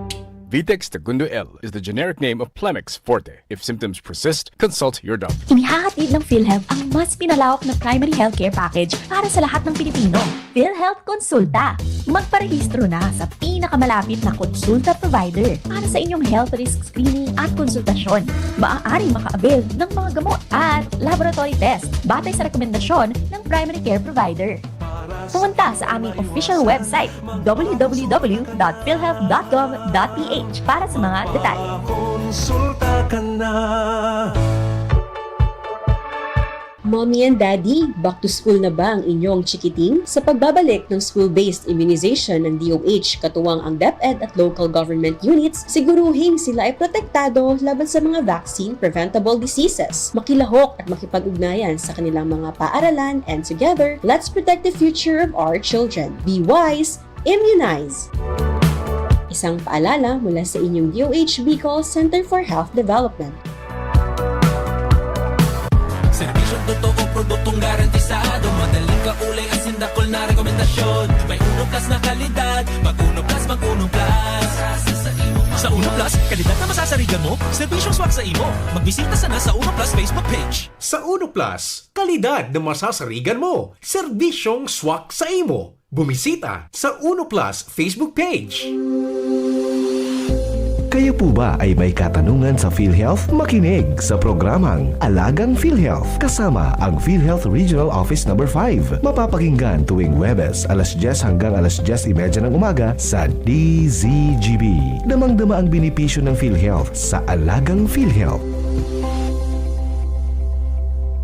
Vitex Segundo L is the generic name of Plemex Forte. If symptoms persist, consult your doctor. Inihahatid ng PhilHealth ang mas pinalawak na primary healthcare package para sa lahat ng Pilipino. PhilHealth Konsulta. Magparehistro na sa pinakamalapit na konsulta provider para sa inyong health risk screening at konsultasyon. Maaaring maka-avail ng mga gamot at laboratory test batay sa rekomendasyon ng primary care provider. Para Pumunta sa aming official website, w w w dot philhealth dot gov dot p h, para sa mga detalye. Konsulta ka na. Mommy and Daddy, back to school na ba ang inyong chikiting? Sa pagbabalik ng school-based immunization ng D O H, katuwang ang DepEd at local government units, siguruhing sila ay protektado laban sa mga vaccine-preventable diseases. Makilahok at makipag-ugnayan sa kanilang mga paaralan, and together, let's protect the future of our children. Be wise, immunize! Isang paalala mula sa inyong D O H Bicol Center for Health Development. Serbisyong totoo, produktong garantisado, madaling kaulay, asin dakul na rekomendasyon. May Uno Plus na kalidad, mag Uno Plus, mag Uno Plus. Sa Uno Plus, kalidad na masasarigan mo, serbisyong swak sa imo. Magbisita sana sa Uno Plus Facebook page. Sa Uno Plus, kalidad na masasarigan mo, serbisyong swak sa imo. Bumisita sa Uno Plus Facebook page. Kayo po ba ay may katanungan sa PhilHealth? Makinig sa programang Alagang PhilHealth kasama ang PhilHealth Regional Office Number five. Mapapakinggan tuwing Huwebes, alas dyes hanggang alas dyes y media ng umaga sa D Z G B. Damang-dama ang benepisyo ng PhilHealth sa Alagang PhilHealth.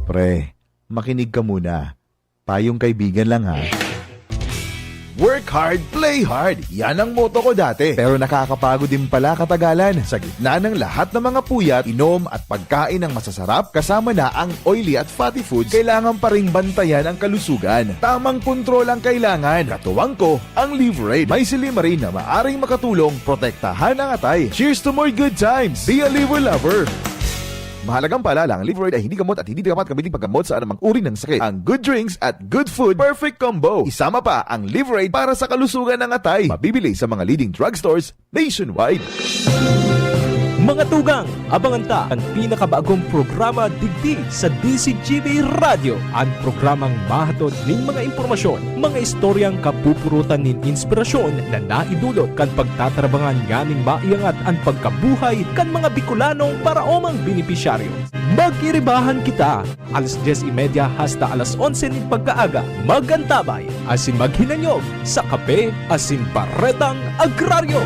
Pre, makinig ka muna. Payong kaibigan lang, ha. Work hard, play hard. Yan ang motto ko dati. Pero nakakapagod din pala katagalan. Sa gitna ng lahat ng mga puyat, inom at pagkain ng masasarap, kasama na ang oily at fatty foods, kailangan pa ring bantayan ang kalusugan. Tamang kontrol ang kailangan. Katuwang ko, ang Liverade. May silymarin na maaring makatulong protektahan ang atay. Cheers to more good times! Be a Liver Lover! Mahalagang paalala, ang Liverade ay hindi gamot at hindi dapat gamitin paggamot sa anumang uri ng sakit. Ang good drinks at good food, perfect combo. Isama pa ang Liverade para sa kalusugan ng atay. Mabibili sa mga leading drugstores nationwide. Mga tugang, abangan ta an pinakabagong programa digdi sa D Z G B Radyo, an programang mahatod nin mga impormasyon, mga istoryang kapupurutan nin inspirasyon na naidulot kan pagtatrabangan nganing maiangat an pagkabuhay kan mga Bicolanong paraomang benepisyaryo. Magiribahan kita, alas dyes y media hasta alas onse nin pagkaaga, mag-antabay asin maghinanyog sa Kape asin Baretang Agraryo.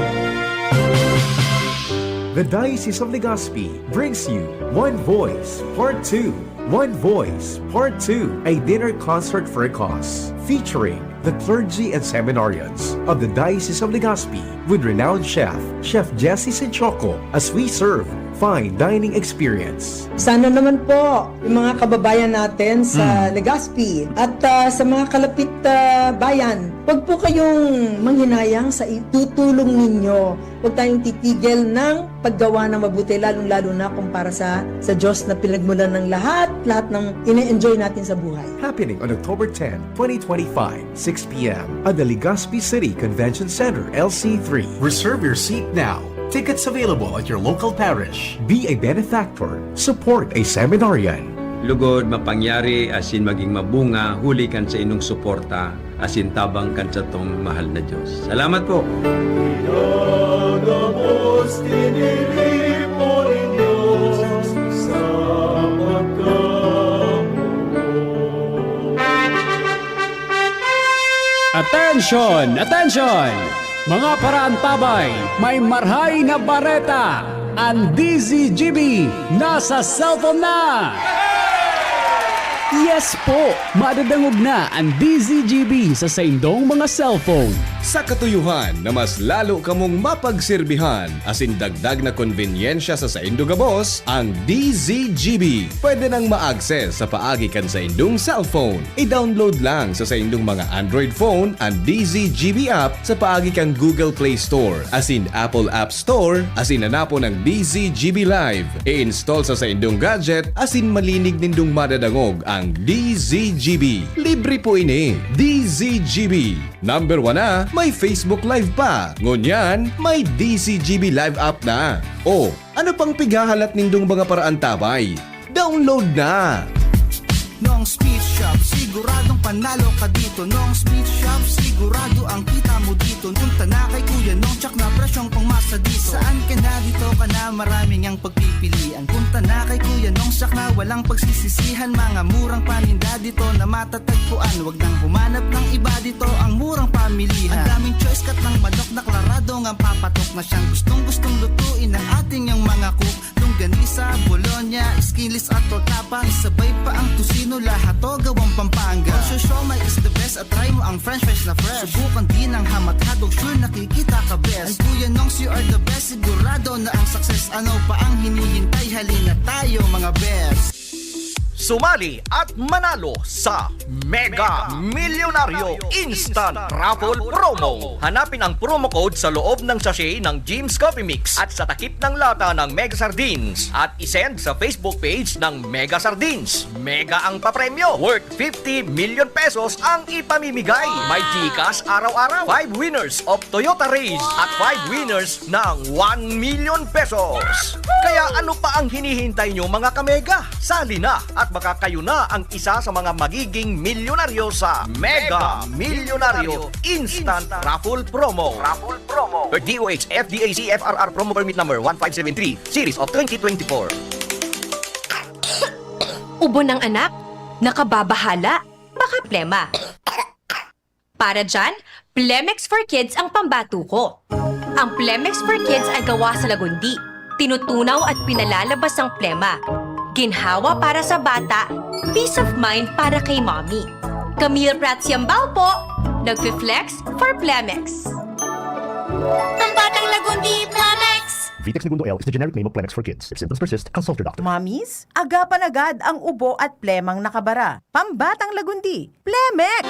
The Diocese of Legazpi brings you One Voice Part two. One Voice Part two, a dinner concert for a cause, featuring the clergy and seminarians of the Diocese of Legazpi with renowned chef, Chef Jesse Sinchoco, as we serve fine dining experience. Sana naman po yung mga kababayan natin sa Hmm. Legazpi at, ah, sa mga kalapit, ah, bayan, wag po kayong manghinayang sa itutulong ninyo. Wag tayong titigil ng paggawa ng mabuti, lalong-lalo na kung para sa, sa Diyos na pinagmulan ng lahat, lahat ng ine-enjoy natin sa buhay. Happening on October ten, twenty twenty-five, six p m at the Legazpi City Convention Center, L C three. Reserve your seat now. Tickets available at your local parish. Be a benefactor. Support a seminarian. Lugod, mapangyari, asin maging mabunga, huli kan sa inong suporta, asin tabang kan satong mahal na Diyos. Salamat po! Pinagabos, tiniripo nin Diyos sa pagkamuot. Atensyon! Atensyon! Mga paraantabay, may marhay na bareta! An D Z G B nasa cellphone na! Yes po! Madadangog na an D Z G B sa saindong mga cellphone. Sa katuyohan na mas lalo kamong mapagserbihan asin dagdag na konbenyensya sa saindo gabos, ang D Z G B pwede nang ma-access sa paagi kan saindong cellphone. I-download lang sa saindong mga Android phone an D Z G B app sa paagi kan Google Play Store asin Apple App Store asin hanapon ang D Z G B Live. I-install sa saindong gadget asin malinig nindong madadangog ang D Z G B. Libre po ini. D Z G B. Number one na, may Facebook Live pa. Ngunyan, may D Z G B Live app na. O, ano pang pighahalat nindong mga paraantabay? Download na! Nong Speed Shop, siguradong panalo ka dito. Nong Speed Shop, sigurado ang kita mo dito. Punta na kay Kuya Nong, tsak na presyong pangmasa dito. Saan ka na, dito ka na, maraming ang pagpipilian. Punta na kay Kuya Nong, tsak na walang pagsisisihan. Mga murang paninda dito na matatagpuan. Wag nang humanap ng iba dito. Masyang gustong-gustong lutuin ng ating yang mga cook. Longganisa, bologna, skinless at torta pa. Sabay pa ang tocino, lahat to gawang Pampanga. Ang siomai is the best at try mo ang french fries na fresh. Subukan din ang ham at hotdog, sure nakikita ka best. And Kuya Nongs, you are the best, sigurado na ang success. Ano pa ang hinihintay? Halina tayo mga best. Sumali at manalo sa Mega Milyonaryo Instant Raffle Promo. Hanapin ang promo code sa loob ng sachet ng Jim's Coffee Mix at sa takip ng lata ng Mega Sardines at isend sa Facebook page ng Mega Sardines. Mega ang papremyo, worth fifty million pesos ang ipamimigay. May GCash araw-araw, five winners of Toyota Raiz at five winners ng one million pesos. Kaya ano pa ang hinihintay nyo, mga kamega? Sali na at baka kayo na ang isa sa mga magiging milyonaryo sa Mega Milyonaryo Instant Raffle Promo. Raffle Promo. Per DOH, FDAC, FRR Promo Permit Number one five seven three, Series of twenty twenty-four. Ubo ng anak? Nakababahala? Baka plema. Para dyan, Plemex for Kids ang pambato ko. Ang Plemex for Kids ay gawa sa lagundi. Tinutunaw at pinalalabas ang plema. Ginhawa para sa bata, peace of mind para kay mommy. Camille Prats Yambao po, nagfi-flex for Plemex. Pambatang Lagundi, Plemex! Vitex Negundo L is the generic name of Plemex for kids. If symptoms persist, consult your doctor. Mommies, agapan agad ang ubo at plemang nakabara. Pambatang Lagundi, Plemex!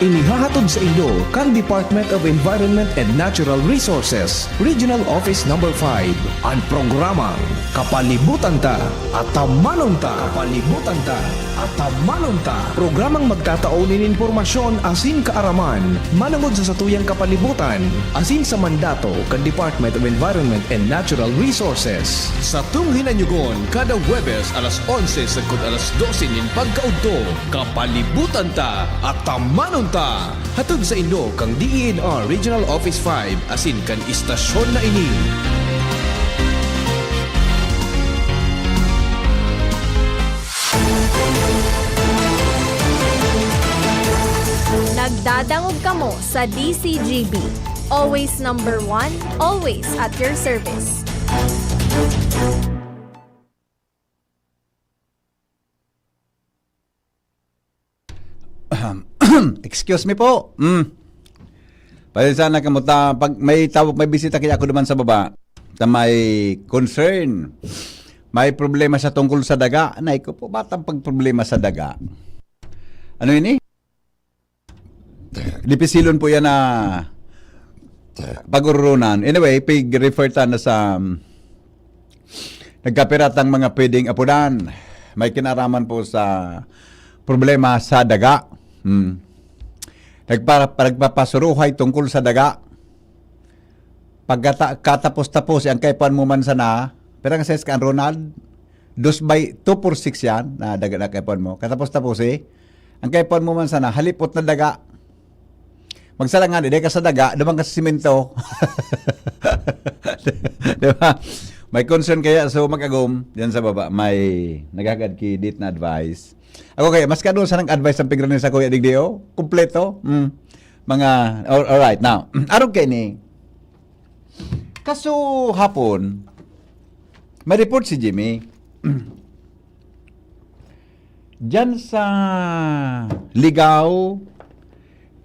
Inihahatod sa inyo kan Department of Environment and Natural Resources, Regional Office Number five, an programang Kapalibutan Ta, Atamanon Ta. Kapalibutan Ta, Atamanon Ta. Programang magtatao nin impormasyon asin kaaraman manongod sa satuyang kapalibutan asin sa mandato kan Department of Environment and Natural Resources. Satong hinanyugon kada Huwebes alas onse sagkod alas dose nin pagkaudto, Kapalibutan Ta, Atamanon Ta! Hatod sa inyo kan DENR Regional Office five asin kan istasyon na ini. Nagdadangog kamo sa DCGB. Always number one, always at your service. Excuse me po. Mm. Pasensya na kamo ta, pag may tawag, may bisita kaya ako naman sa baba, ta may concern, may problema sa tungkol sa daga. Anay ko po, batang pagproblema sa daga. Ano ini? Dipisilon po yan na pag-urunan. Anyway, pig-refer ta na sa um, nagkapiratang mga pwedeng apudan. May kinaraman po sa problema sa daga. Hmm. Nagpa, nagpapasuruhay tungkol sa daga. Pagkata, katapos-tapos, ang kaipuhan mo man sana, pirang size ka, Ronald? Dos by two four six yan, na daga na kaipuhan mo. Katapos-tapos eh, ang kaipuhan mo man sana, halipot na daga. Magsalangan, hindi ka sa daga, naman ka sa simento. Di ba? May concern kaya, so mag-agom, dyan sa baba, may naghagad ki dit na advice. Ako kaya, mas kadul sa nang advice ang pigranin sa kuya digdi, oh. Kompleto. Mm. Mga, all, alright, now, arog kay ni, kaso hapon, may report si Jimmy. Diyan sa Ligao,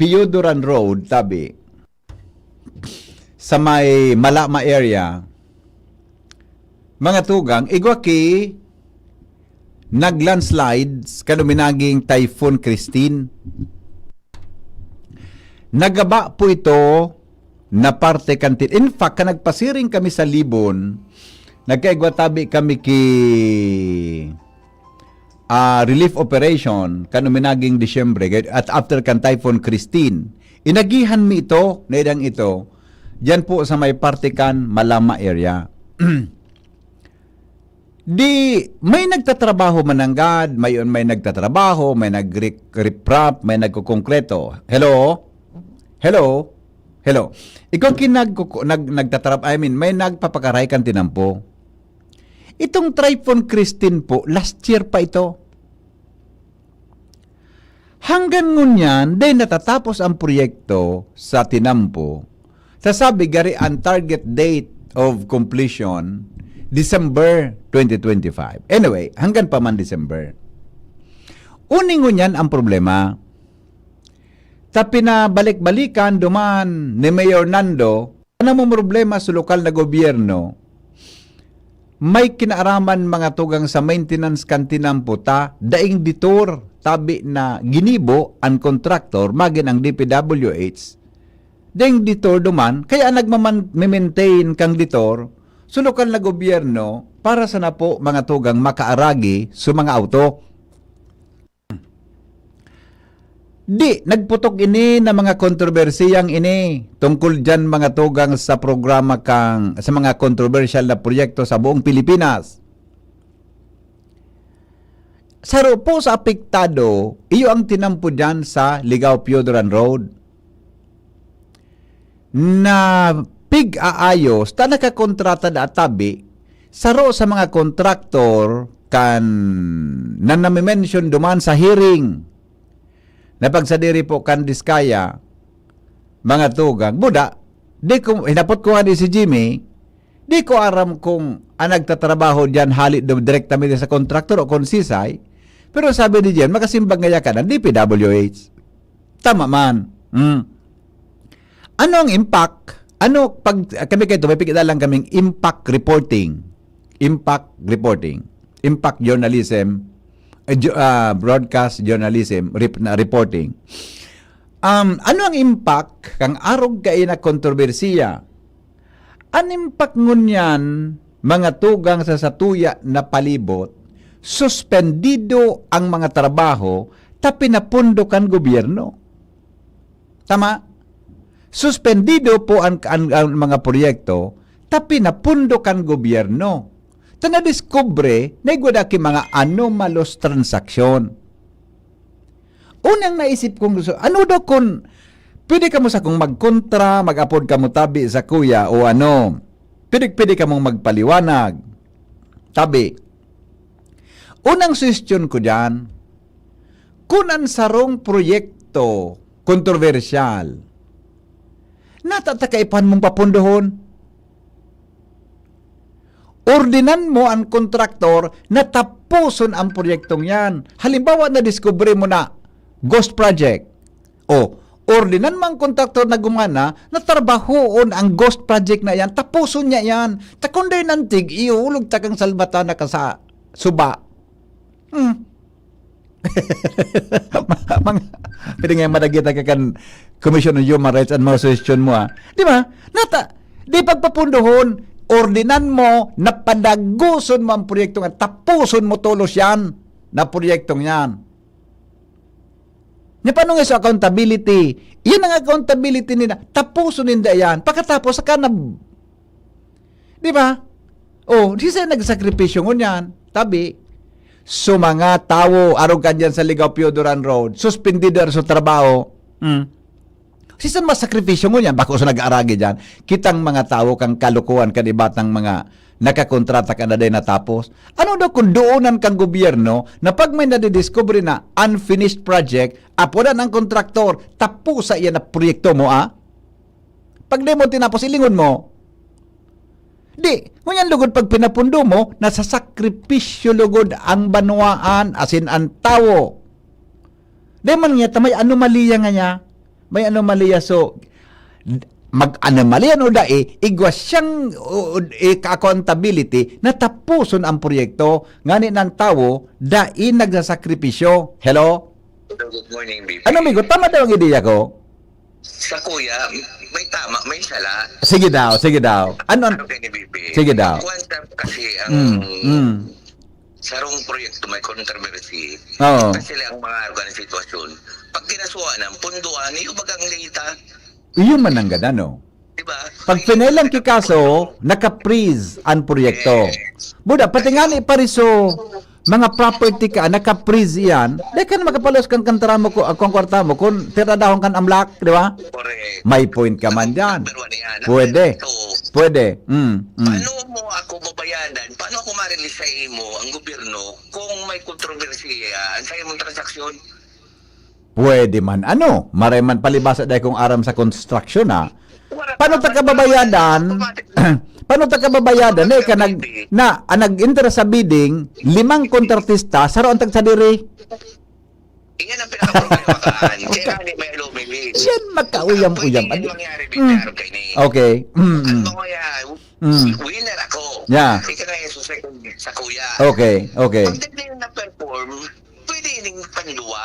Pio Duran Road, tabi, sa may Malama area, mga tugang, igwa ki nag-landslides kan uminaging Typhoon Christine. Nagaba po ito na parte kan tin-, in fact, kan nagpasiring kami sa Libon, nagkaigwa tabi kami ki ah, relief operation kan uminaging Disyembre at after kan Typhoon Christine. Inagihan mi ito, naidang ito, diyan po sa may parte kan Malama area. Di, may nagtatrabaho mananggad, may, may nagtatrabaho, may nag-riprap, may nagkukongkreto. Hello? Hello? Hello? Ikaw kinag, nag, nagtatrab, I mean, may nagpapakaray kan tinampo. Itong Typhoon Christine po, last year pa ito. Hanggang ngunyan, dahil natatapos ang proyekto sa tinampo, Sasabi gari ang target date of completion, December twenty twenty-five. Anyway, hanggang pa man December. Uning ngunyan ang problema. Ta pinabalik-balikan duman ni Mayor Nando, ano mo problema sa lokal na gobyerno, may kinaaraman mga tugang sa maintenance kan tinampo ta, daing detour, tabi na ginibo ang contractor, magin ang D P W H, daing detour duman, kaya nagmaman-, maintain kang detour, so lokal na gobyerno, para sa napo mga tugang makaaragi sa mga auto. Di, nagputok ini na mga kontrobersiyang ini tungkol diyan mga tugang sa programa kang, sa mga kontrobersyal na proyekto sa buong Pilipinas. Saro po sa apektado, iyo ang tinampo diyan sa Ligao Piodoran Road. Na pig-aayos, ta nakakontrata na tabi, saro sa mga kontraktor kan na nami-mention duman sa hearing na pagsadiri po kan Diskaya, mga tugang. Buda, di ko, hinapot ko nga di si Jimmy, di ko aram kung ang nagtatrabaho diyan hali do direktamente sa kontraktor o kung sisay, pero sabi ni Jen, makasimbag ngaya ka ng D P W H. Tama man. Mm. Ano ang impact? Ano pag kami kayo, may pigdalan kaming impact reporting. Impact reporting. Impact journalism, eh, jo-, ah, broadcast journalism, rep-, na reporting. Um, ano ang impact kang arog kayo na kontrobersiya? An impact ngunyan, mga tugang sa satuya na palibot, suspendido ang mga trabaho ta pinapondo kan gobyerno. Tama? Suspendido po ang, ang, ang mga proyekto ta pinapondo kan gobyerno. Ta nadiskubre na igwa da ki mga anomalous transaksyon. Unang naisip kong gusto, ano daw kun pwede kamo sakong magkontra, mag-apod kamo tabi sa kuya o ano? Pwede, pwede kamong magpaliwanag. Tabi, unang suhestyon ko diyan, kun an sarong proyekto kontrobersyal, nata ta kaipuhan mong papondohon? Ordinan mo an kontraktor na taposon an proyektong yan. Halimbawa, nadiskubre mo na ghost project. O, ordinan mo an kontraktor na gumana na trabahoon ang ghost project na yan, taposon niya yan. Ta kun dai nantig, iuulog ta kang salbatana ka sa suba. Hmm. Mga, pwede nga madagita ka kan Commission on Human Rights an mga suhestyon mo, ah. Di ba? Nata, di pagpapundohon, ordinan mo, napadagoson mo ang proyekto nga, tapuson mo tolos yan, na proyektong yan. Nya, paano nga sa accountability? Yan ang accountability nila. Tapuson ninda yan. Pagkatapos, saka na, di ba? Oh, di siya nagsakripisyo ngunyan. Tabi, so mga tawo, arog ka dyan sa Ligao Pio Duran Road, suspendido na sa trabaho. Hmm. Sisan masakripisyo ngunyan? Bako sa nag-aaragi dyan. Kitang mga tawo kang kalukuhan kan ibatang mga nakakontrata ka na din natapos. Ano daw kung doonan kang gobyerno na pag may nadidiscovery na unfinished project, apodan ang kontraktor, tapusa iyan na proyekto mo, ah? Pag di mo tinapos, ilingon mo. Di, ngunyan lugod pag pinapundo mo, nasasakripisyo lugod ang banwaan, asin ang tawo. Di man niya, ta may anomalya nga niya. May anomalya. So, d-, mag-anomalya o dai, igwa siyang, o, o, i-, accountability na tapuson ang proyekto. Ngani ng tawo, dai nagsasakripisyo. Hello? Hello, good morning, B P. Ano, amigo? Tama daw ang ideya ko? Sa kuya, may tama, may sala. Sige daw, sige daw. Ano, an-, Ano kayo ni B P? Sige daw. Ang kuwan sa kasi ang Mm, mm. sarong proyekto may controversy. Oo. Kasi ang mga organ sitwasyon. Pag kinasuhan ng punduan, yung bagang data. Iyo man ang gada, no? Di ba? Pag Ay, pinailang naka- kikaso, naka-freeze ang proyekto. Yes. Buda, pati nga ni pariso, mga property ka, naka-freeze yan, di ka na makapalos kang kantara mo, ku-, kung kwarta mo, kung tiradahon kan amlak, di ba? Correct. May point ka man dyan. Number one yan. Pwede. So, Pwede. Mm, mm. Paano mo ako babayadan? Paano ako ma-release sa imo, ang gobyerno, kung may kontrobersiya, ang sa imong transaksyon? Pwede man, ano, maray man palibasa dahil kung aram sa construction, ha? Paano ta kababayadan? Paano ta kababayadan? Na ika nag, na, ang nag-enter sa bidding, limang kontratista, saro ang tagsadiri. Iyan ang pinakaproblema kaan. Kaya nga ni may aluminum. Yan, magkauyam-uyam. Pwede yan mangyari, Mm. Bidaro, kay ni. Okay. Mm, Ano mm. mo kaya, Mm. winner ako. Yeah. Ika nga yung susi sa kuya. Okay, okay. Pag di na perform, pwede ining pandua.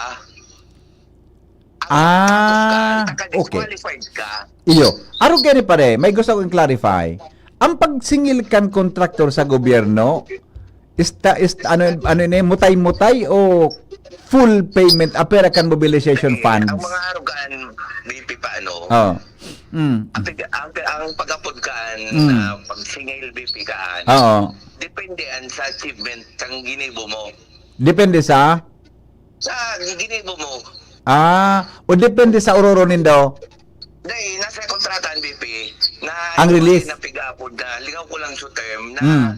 Ang Ah, tapos ka, okay. Naka-disqualified ka. Iyo. Arog gani, pare, may gusto kong clarify. Ang pagsingil kan kontraktor sa gobyerno, ista, ista, ano, ano ni, mutay-mutay o full payment, apera kan mobilization Sige, funds? Ang mga arugaan, B P pa, ano, Oh. Mm. ang, ang, ang pag-apod kaan Mm. na pag-single B P kaan, Oo. depende yan sa achievement kang ginibo mo. Depende sa? Sa ginibo mo. Ah, o depende sa ororo nindo? Dahil nasa kontrata ang B P na Ang yung release. Na pig-apod na, lingaw ko lang sa term na Mm.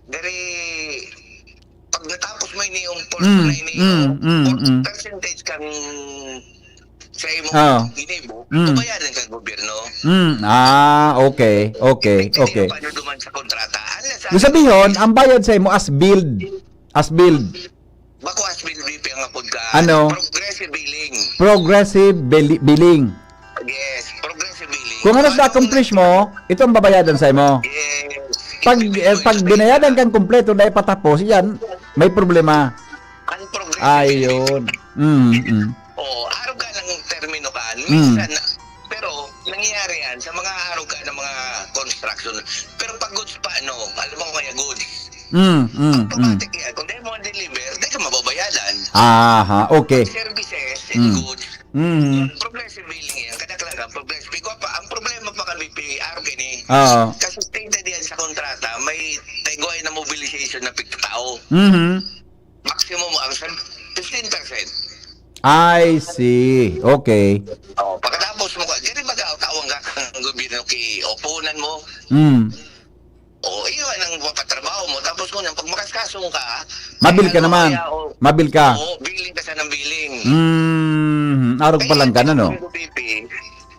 Dari, pag natapos mo ini yung portion Mm, na ini, mm, yung mm, por-, mm. percentage kang sa imong Ah. ginibo, Mm. babayaran kang gobyerno. Mm, ah, okay, okay, Depende okay. Paano duman sa kontrata. Unless Ibig sabihin, ang bayad sa imo as billed. As billed. Bako as billed B P ang apod ka. Ano? Progressive billing. Progressive bili-, billing. Yes, progressive billing. Kung ano sa accomplish mo, ito ang babayadan sa imo. Yes. Pag, eh, pag binayadan kang kompleto na ipatapos, yan, may problema. Ang progressive billing. Ayun. Mm, mm. Oo, arog ka ng termino ka. Mm. Minsan, pero nangyayari yan sa mga arog ka ng mga construction. Pero pag goods pa, ano, alam mo kaya goods. Mm, mm, mm. Automatic yan. Kung di mo deliver, di ka mababayadan. Aha, okay. Services and Mm. goods. Mm. Progressive billing yan. Kadaklan ka, progressive. Ikaw pa, ang problema pa kami, P R, gani. Oo. Kasi stated yan sa kontrata, may tayo na mobilization na pigtao. Mhm. Maximum ang sa fifteen percent. I see. Okay. Oh, pagkatapos mo ka, diri baga tawag ka kang gobyerno ki opunan mo. Mm. O, iyo ang mapatrabaho mo. Tapos mo nang pag makaskasong ka, Mabil ka ano, naman. Kaya, o, Mabil ka. Oo, billing ka sa nang billing. Mm, arog pa lang ka na, no? Kaya yung B P,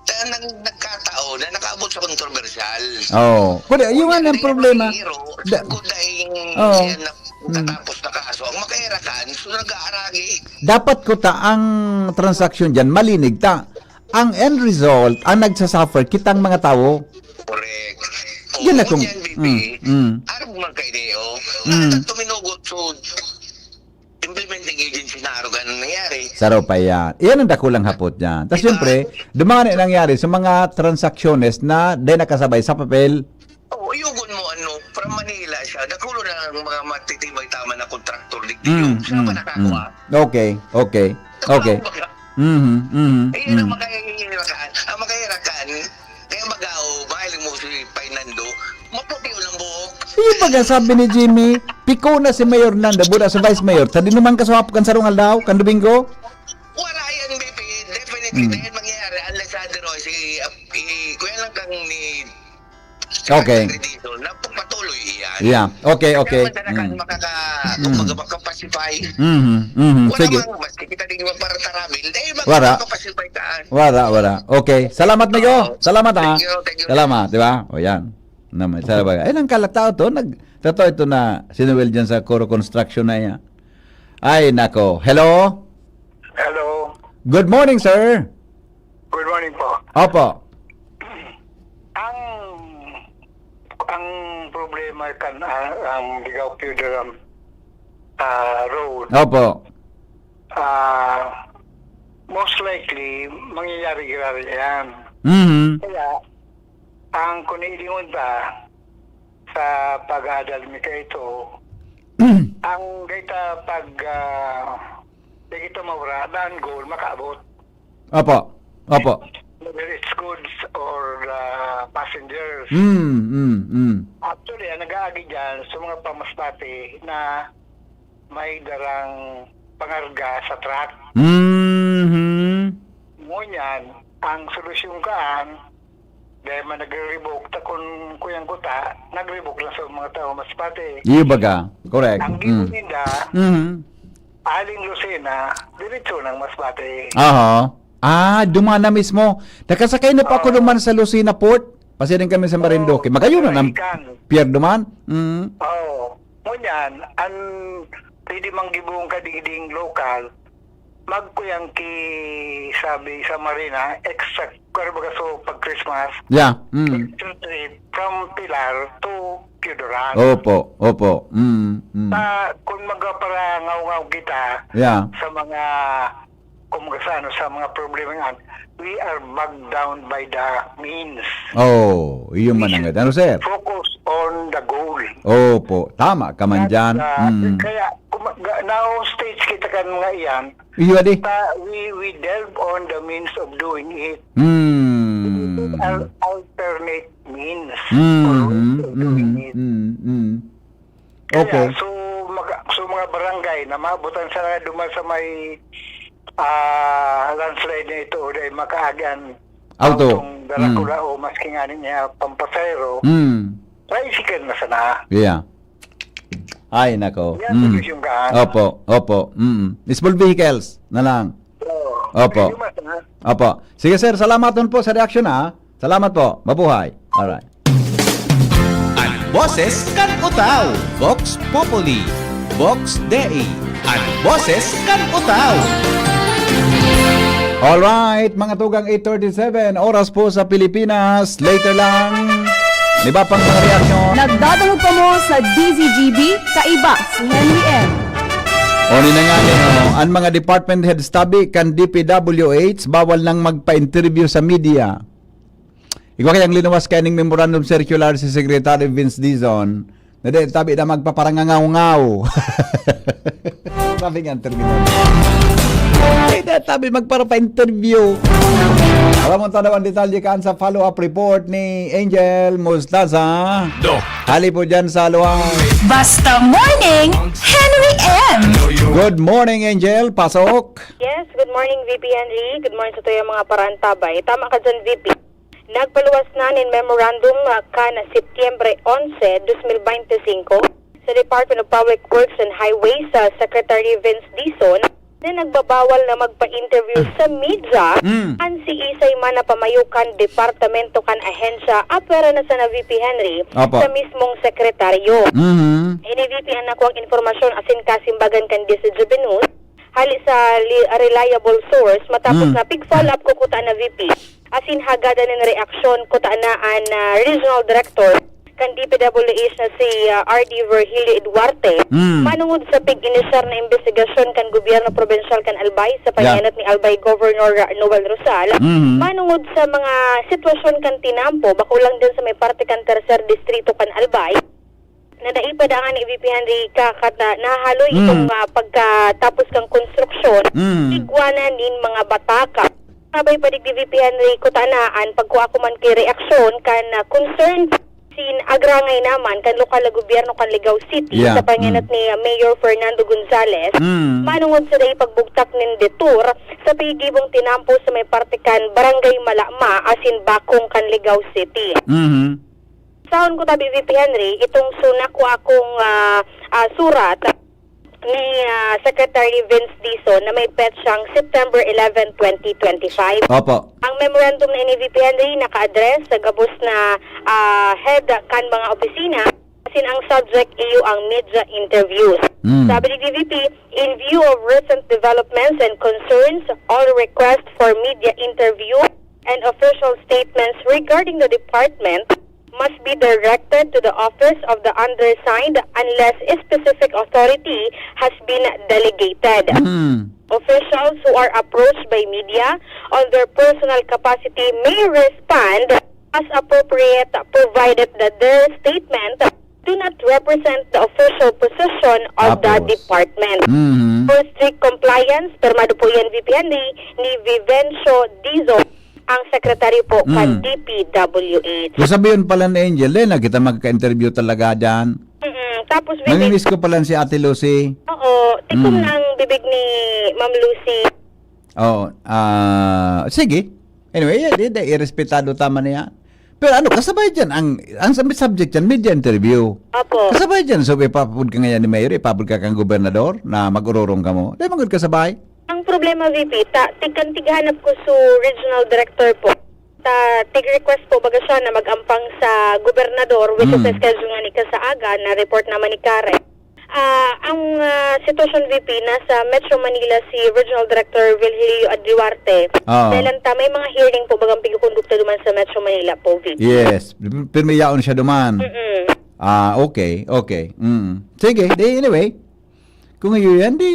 ta-, nang nagkataon na nakaabot sa kontrobersyal. Oo. Kundi, yun nga ang problema. Hero, Da- sugod na yung Oo. yan na Mm. Katapos na kaso, ang makairakan, so nag-aaragi. Dapat ko ta ang transaksyon dyan, malinig ta. Ang end result, ang nagsasuffer, kitang mga tao. Correct. Yan na kung, yan, B P. Mm, mm. Arog man kay Neo. Mm. Wala nang tuminugot, so, implementing agency na arog ang nangyari. Saro pa yan. Iyan ang dakulang hapot dyan. Tas Diba? siyempre, dumani nangyari sa mga transaksyones na di nakasabay sa papel. Oo, iyugon mo, ano, from Manila siya. Dakulo na ang mga matitibay tama na kontraktor digdi. Mm, Saan pa mm, nakakawa? mm. Okay, okay, okay. Kumbaga, Mhm, mhm, eh, yun ang mm. Makahihirakan. Ang makahirakan, kaya baga, oh, mahiling mo si Fernando, maputi ang buhok. Iyo baga, sabi ni Jimmy, piko na si Mayor Nando, buda sa Vice Mayor. Sa di naman kaswap kan sarong aldaw, kan Domingo? Wala yan, B P. Definitely, Mm. Dahil mangyayari, unless otherwise, si, uh, i-, kuya lang kang ni Okay. Dito, napagpatuloy iyan. Yeah. Okay, okay. Kaya man talaga Mm. makaka-, Mm. kumbaga, makapacify. Mhm, mhm. Wala Sige. mang, maski kita din magparatarabil, eh, mag-, Wala. makapacify ka. Wala, wala. Okay. Salamat, Migo. Oo. Salamat, ha. Thank you, thank you. Salamat, di ba? O, yan. Naman, sa bagay. Ay, nang kalatao to, nag-, totoo ito na sinuwel dyan sa Coro Construction na yan. Ay, nako. Hello? Hello. Good morning, sir. Good morning po. Opo. Ang, ang problema kan, ah, ang Ligao Federal, ah, Road. Opo. Ah, most likely, mangyayari-yari yan. Mhm. Kaya, ang kunilingon ta sa pag-aadal mi kaito, ang data pag, ah, di kita mawara, daan goal, makaabot. Opo. Opo. Whether it's goods or, ah, passengers. Mm, mm, mm. Actually, ang nag-aagi dyan sa mga pamaspati na may darang pangarga sa truck. Mhm. Ngunyan, ang solusyon kaan, dahil man nagre-revoke, ta kun kuyang kuta, nag-revoke lang sa mga tao, mas pati. Iyo baga, correct. Ang Mm. gibo ninda, Mhm. aling Lucena, diretso ng Masbate. Aha. Ah, duman na mismo. Nakasakay na po ako Oo. duman sa Lucena Port. Pasiring kami sa Marinduque. Oo, Magayon na ang nakasakay ka. pier duman. Mm. Oo. Ngunyan, an pwede mang gibong ka digding lokal, magkuyang ki sabi sa Marina, extra, kaya baga so pag Christmas, Yeah. Mm. extra trip from Pilar to Pioduran. Opo, opo. Mm, mm. Sa, kung magparangaw-ngaw kita Yeah. sa mga, kung sa, ano, sa mga problema yan, we are bogged down by the means. Oh, iyo man We ang should ano, sir? focus on the goal. Opo, tama ka man That, dyan. uh, Mm. kaya, kung mag-, now stage kita kan mga iyan, Iyo, adi. ta-, we, we delve on the means of doing it. Mm. Al-, alternate means Mm, or ways of doing mm, it. mm, mm. Kaya, Okay. so, mag-, so, mga barangay na maabutan sana duman sa may, ah, landslide na ito, o dahil makaagan Auto. autong darakula Mm. o maski nga niya pampasahero, Mm. tricycle na sana. Yeah. Ay, nako. Yan, Mm. solusyon ka. Opo, opo. Mm. Small vehicles na lang. Oo. Opo. Medyo mas, ha? Opo. Sige, sir, salamat nun po sa reaksyon, ha. Salamat po. Mabuhay. Alright. An boses kan Utao, Vox Populi, Vox Dei, an boses kan Utao. Alright, mga tugang, eight thirty-seven, oras po sa Pilipinas. Later lang, may iba pang mga reaksyon. Nagdadangog kamo sa D Z G B, kaiba si Henry M. O, ni na nga ni, oh, an mga department heads tabi kan D P W H, bawal nang magpa-interview sa media. Igwa kayang linuwas kaining memorandum circular si Secretary Vince Dizon, na di tabi na magpaparangangaw-ngaw. Sabi nga ang termino. Di na tabi magpapa-interview. Aram mo, tanawan detalye kan sa follow-up report ni Angel Mostaza. Do. Hali po dyan sa luwang. Basta Morning, Henry M. Good morning, Angel. Pasok. Yes, good morning, V P Henry. Good morning sa tuyang mga paraantabay. Tama ka dyan, V P. Nagpaluwas na nin memorandum, ah, kan Setyembre onse, dos mil bente singko, sa Department of Public Works and Highways, sa Secretary Vince Dizon, na nagbabawal na magpa-interview sa media Mm. an siisay man na pamayo kan departamento kan ahensya, apwera na sana V P Henry, Opo. sa mismong sekretaryo. Mhm. Ini V P an nakuang impormasyon asin kasimbagan kan D Z G B News, hali sa li-, reliable source, matapos Mm. na pig-follow up ko kuta na V P. Asin hagada nin reaksyon kuta na an, ah, Regional Director kan D P W H na si, ah, R D Virgilio Eduarte, Mm. manungod sa pig-inisyar na imbestigasyon kan gobyerno probinsyal kan Albay sa Yeah. pangenot ni Albay Governor Noel Rosal, Mhm. manungod sa mga sitwasyon kan tinampo, bako lang din sa may parte kan Tercer Distrito kan Albay, na naipada nga ni V P Henry kakata-, nahaloy Mm. itong, ah, pagkatapos kang konstruksyon, Mm. igwa na nin mga bataka. Sabay pa digdi V P Henry, kuta na an pagkua ko man ki reaksyon kan, ah, concerned sin agrangay naman kan lokal na gobyerno kan Ligao City Yeah. sa pangenot Mm. ni, ah, Mayor Fernando Gonzales, Mm. manungod sa dai pagbugtak nin detour sa pigibong tinampo sa may parte kan Barangay Malama asin Bakong kan Ligao City. Mhm. Sahon ko tabi, V P Henry, itong sunak ko akong, ah, ah, surat ni, ah, Secretary Vince Dizon na may petsang September eleven, twenty twenty-five. Opo. Ang memorandum na ini, V P Henry, naka-address sa gabos na, ah, head kan mga opisina, asin ang subject iyo ang media interviews. Mm. Sabi ni D V P, "In view of recent developments and concerns, all requests for media interview and official statements regarding the department must be directed to the office of the undersigned unless a specific authority has been delegated. Mm. Officials who are approached by media on their personal capacity may respond as appropriate, provided that their statement do not represent the official position of the Tapos. department." Mhm. For strict compliance, pirmado po yan, V P Henry, ni Vivencio Dizon, ang sekretaryo po kan Mm. D P W H. Kung sabihin pala ni Angel, eh, na kita magka-interview talaga dyan. Mm-mm. Tapos, Vivi, Mamimiss ko pala si Ate Lucy. Oo, tikom Mm. na ang bibig ni Ma'am Lucy. Oo, ah, sige. Anyway, di, di, irespetado tama na yan. Pero ano, kasabay dyan, ang, ang sab-, subject dyan, media interview. Opo. Kasabay dyan, so ipapapod ka ngayon ni Mayor, ipapod ka kang gobernador na mag-ururong ka mo. Di magod kasabay. Ang problema, V P, ta, tigkan-tighanap ko su regional director po. Ta, tig-request po baga siya na mag-ampang sa gobernador, which is Mm. na-schedule nga ni kasaaga na report naman ni Karen. Ah, ang ah, sitwasyon, V P, nasa Metro Manila si Regional Director Virgilio Adriwarte. Oo. Dahil lang ta, may mga hearing po bagang pigkukondukta duman sa Metro Manila po, V P. Yes. Pirmi yaon siya duman. Mm-mm. Ah, okay, okay. Mm. Sige, di anyway. Kung iyo yan, di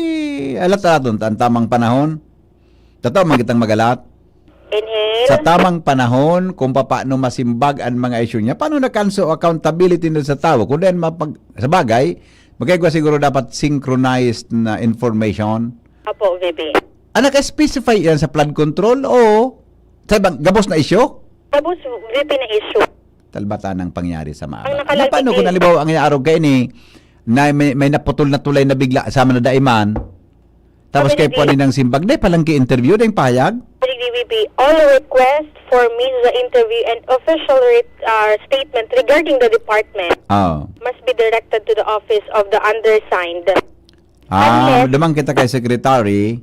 alat-alaton ta ang tamang panahon. Totoo man kitang magalat. Inhale. Sa tamang panahon, kung paano masimbag ang mga isyu niya, paano na kanso accountability na sa tao? Kung dahil mapag, sa bagay, magkaigwa siguro dapat synchronized na information. Opo, V P. Ah, naka-specify yan sa flood control o sa ibang gabos na isyu? Tapos, V P na issue. Talbatan ang pangyari sa mga Ang nakalagay Paano kung din. Halimbawa, ang arog kayo ni na may, may naputol na tulay na bigla sa mga nadaiman, tapos Sabi kay ni puwan nilang simbag, di palang ki-interview, dahil pahayag? Sabi ni V P, all requests for media interview and official re- uh, statement regarding the department Oo. must be directed to the office of the undersigned. Ah, Unless- damang kita kay secretary,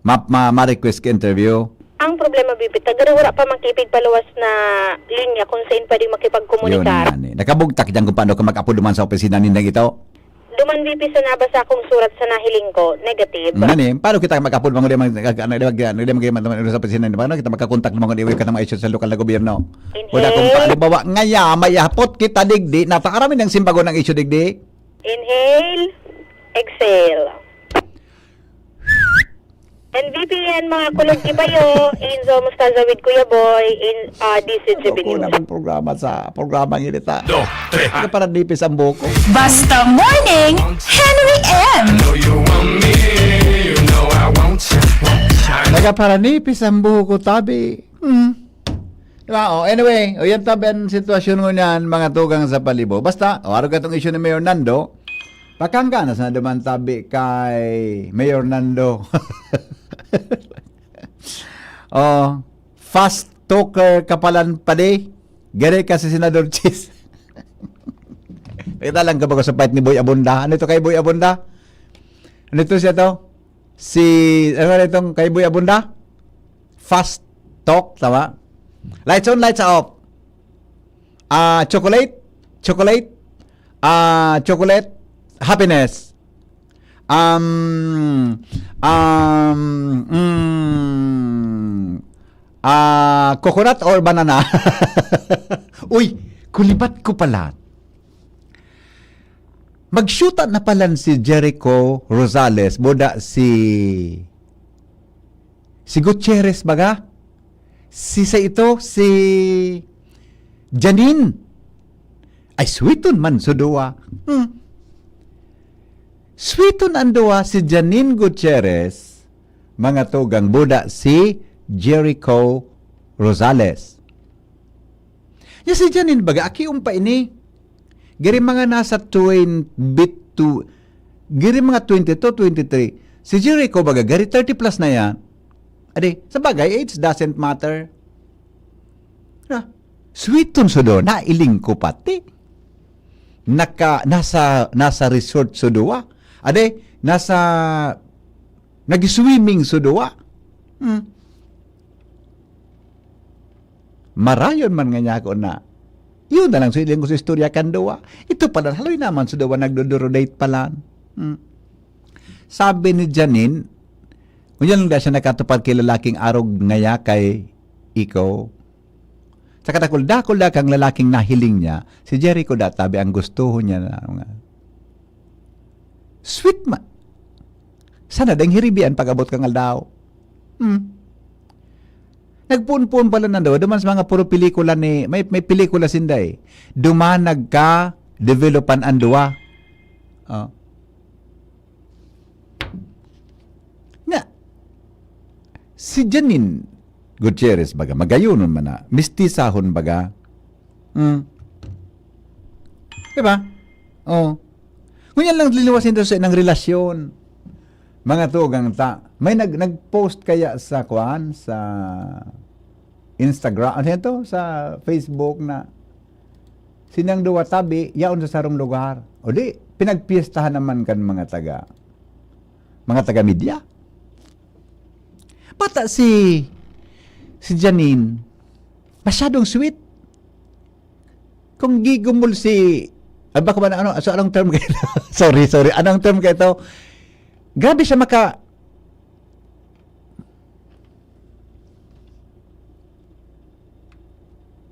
ma, ma, ma-request ka interview. Ang problema, V P, tagara wala pa man kipigpaluwas na linya kung saan pwedeng Yun makipagkomunicar. nga ni. Nakabugtak dyan kung paano ka mag-apo duman sa opisina nindang ito. Duman, V P, sa nabasa akong surat sa nahiling ko, negative. Nga ni, paano kita mag-apo duman kung di man, ano, di man, di man, di man, sa opisina nindang, paano kita magkakontak duman kung di ka mga isyu sa lokal na gobyerno? Inhale. Wala kung pa, halimbawa, ngaya, may hapot kita digdi, nataaramin ang simbagon ng isyu digdi. Inhale, exhale. N V P yan, mga kulog kibayo, Enzo Mostaza with Kuya Boy, in uh, D C G B Ako News. na magprograma sa programang inita. Dos, tres, Ika para nipis ang buko. Basta Morning, Henry M. Know you want me, you know I want you. Nagaparanipis ang buhok ko, tabi. Hmm. Diba? Oh, anyway, o yan tabi ang sitwasyon ngunyan, mga tugang sa palibo. Basta, o araw katong isyu ni Mayor Nando, pakangganas na duman tabi kay Mayor Nando. Oh, fast talker ka palan padi. Gari ka si Senador Chis. Kita lang ka ba sa fight ni Boy Abunda? Ano ito kay Boy Abunda? Ano ito siya to? Si, ano nga itong kay Boy Abunda? Fast talk, tama? Lights on, lights off. Ah, chocolate, chocolate, ah, chocolate, happiness. Um, um, mm, ah, coconut or banana? Uy, kulibat ko pala. Magsyuta na palan si Jericho Rosales, boda si si Gutierrez baga? Si sa ito, si Janine. Ay, sweeton man so duwa. Hmm. Sweeton ang duwa si Janine Gutierrez, mga tugang buda si Jericho Rosales. Ya si Janine baga, aki umpa ini. Gari mga nasa twenty-two, gari mga twenty-two, twenty-three. Si Jericho baga, gari thirty plus na yan. Adi, sa bagay, age doesn't matter. Na, sweeton so do, nailing ko pati. Naka, nasa, nasa resort so duwa. Adi, nasa, nag-swimming so duwa. Hmm. Marayon man nga niya ako na. Yun na lang, siling ko sa istorya kan duwa. Ito pala, haloy naman sa duwa, nagdodoro-date pala. Hmm. Sabi ni Janine, "Unya lang da siya nakatupad kay lalaking arog ngaya kay ikaw." Sa kadakul-dakul da kang lalaking nahiling niya, si Jericho da, tabi ang gusto niya na nga. Sweet man. Sana dang hiribian pag-abot kang aldaw. Hmm. Nagpuon-puon pala na daw, duman sa mga puro pelikula ni, may, may pelikula sinda eh. Duman nagka-developan ang duwa. Oh. Na, si Janine Gutierrez baga, magayonon man na, mistisahon baga. Hmm. Diba? Oh. Ngunyan lang liniwasin daw sa inang relasyon. Mga tugang ta. May nag, nag-post kaya sa kwan, sa Instagram, ano yan to? Sa Facebook na sinang duwa tabi, yaon sa sarong lugar. O di, pinagpiestahan naman kan mga taga, mga taga-media. Bata si, si Janine, masyadong sweet. Kung gigumol si, ano ba, ano, so anong term kayo? Sorry, sorry. Anong term kayo? Grabe siya maka-,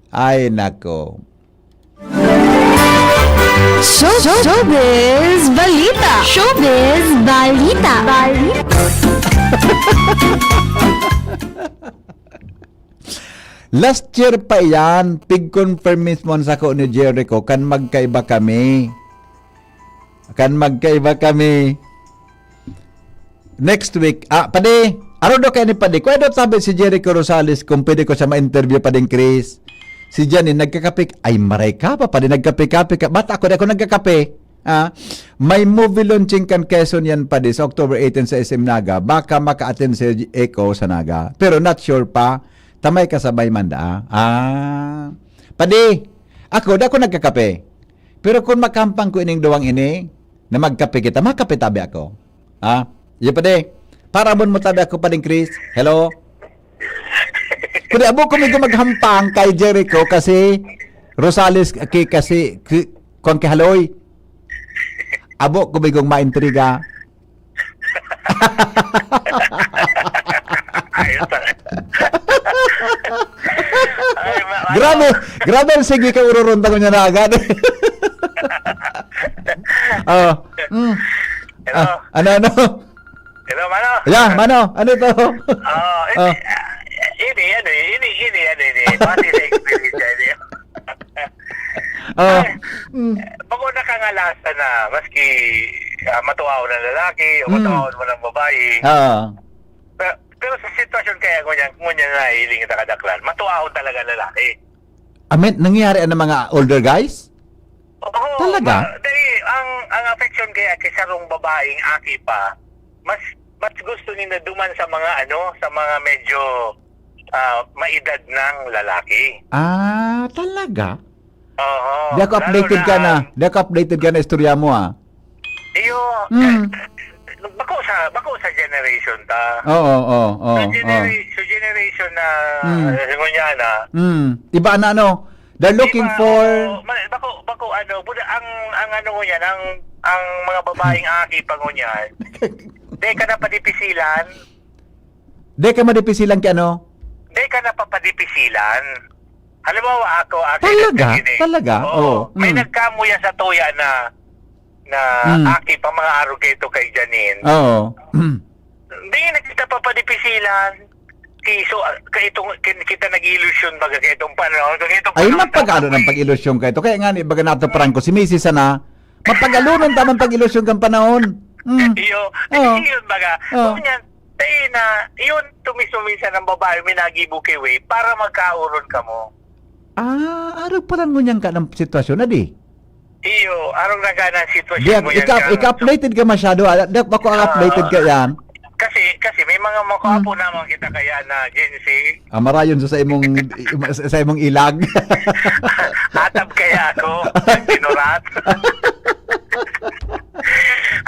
ay, nako. Show, showbiz balita. Showbiz balita. Balita. Last year pa iyan, pig-confirm mismo ang sako ni Jericho, kan magkaiba kami. Kan magkaiba kami. Next week, ah, padi, aro do kaya ni padi. Kaya do sabi si Jericho Rosales kung pwede ko siya ma-interview, pading Chris. Si Janine, nagkakape. Ay, maray ka pa, padi, nagkape-kape ka. Ba't ako, di ako nagkakape? Ah, may movie launching kan Quezon yan, padi, sa October eighteen sa S M Naga. Baka maka-attend si Echo sa Naga. Pero not sure pa. Tamay kasabay man daa. Ah. Padi, ako, di ako nagkakape. Pero kung makahampang ko ining duwang ini, na magkape kita, makape tabi ako. Ha? Iyo, padi. Para mo mo tabi ako, pading Chris. Hello? Padi, abo ko migo maghampang kay Jericho kasi Rosales, ki-, kasi, ki-, kung kihaloy. Abo ko migong maintriga. Ayos talaga. Ay, ma- Grabe, grabe ang sige ka ururon tango niya na agad. Oh. Mm. Hello. Ah, ano, ano? Hello, mano. Yeah, mano. Ano to? Oh, Ah. ini, ini, ano, ini, ini, ano, ini. Pati sa experience, ini. Oh. Mm. Bako nakangalasan na, maski ah, matuaw na lalaki o Mm. matuaw mo ng babae. Ah. Pero, pero sa sitwasyon kaya ngunyan, ngunyan na hiling kita kadaklan, matuaw talaga lalaki. Amen, nangyayari ang mga older guys? Oo, Talaga? ma- dahil ang, ang affection kaya kay sarong babaeng aki pa, mas mas gusto nila duman sa mga ano, sa mga medyo ah, maedad ng lalaki. Ah, talaga? Oo. Di ako Lalo updated ka na. Di ako updated ka na istorya mo, ah. Iyo, Mm. bako sa bako sa generation ta. Oo, oo, oo, sa, oo. genera- sa generation na Mm. eh, ngunyan na. Mm. Iba na, ano? They're looking Iba, for... oo, ma- bako bako ano, buda ang ang ano ngunyan, ang ang mga babaeng aki pa ngunyan. Di ka na padipisilan. Di ka madipisilan kay ano? Di ka na papadipisilan. Halimbawa ako, aki Talaga? nagkakini. Talaga? Oo. Oo. May Mm. nagkamuya sa tuya na na Mm. aki pa mga arog kayo kay Janine. Oo. Hindi na kita papadipisilan. Kiso, ah, kay itong, kin- kita nag-ilusyon baga kay itong panahon. Kay itong Ay, panahon mapag-ano ng pag-ilusyon kayo to? Kaya nga ni, baga nato, Franco, si Mrs. sana, mapag-alunon tamang pag-ilusyon kang panahon. Mm. Iyo, Oo. iyo baga. Oo. Kung yan, tayo na, yun, tumiso minsan ang babae, may nagibo kay Way para magkauron ka mo. Ah, arog pala ngunyan ka ng sitwasyon na di? Iyo, arong nagana ang sitwasyon Di, mo yan. ika, Kang- ika-updated ka masyado. Ah, di, bako ang Ah. updated ka yan. Kasi, kasi may mga makapo Hmm. naman kita kaya na Gen Z. Ah, marayon sa, sa imong sa, sa imong ilag. Atab kaya ako. Sinurat.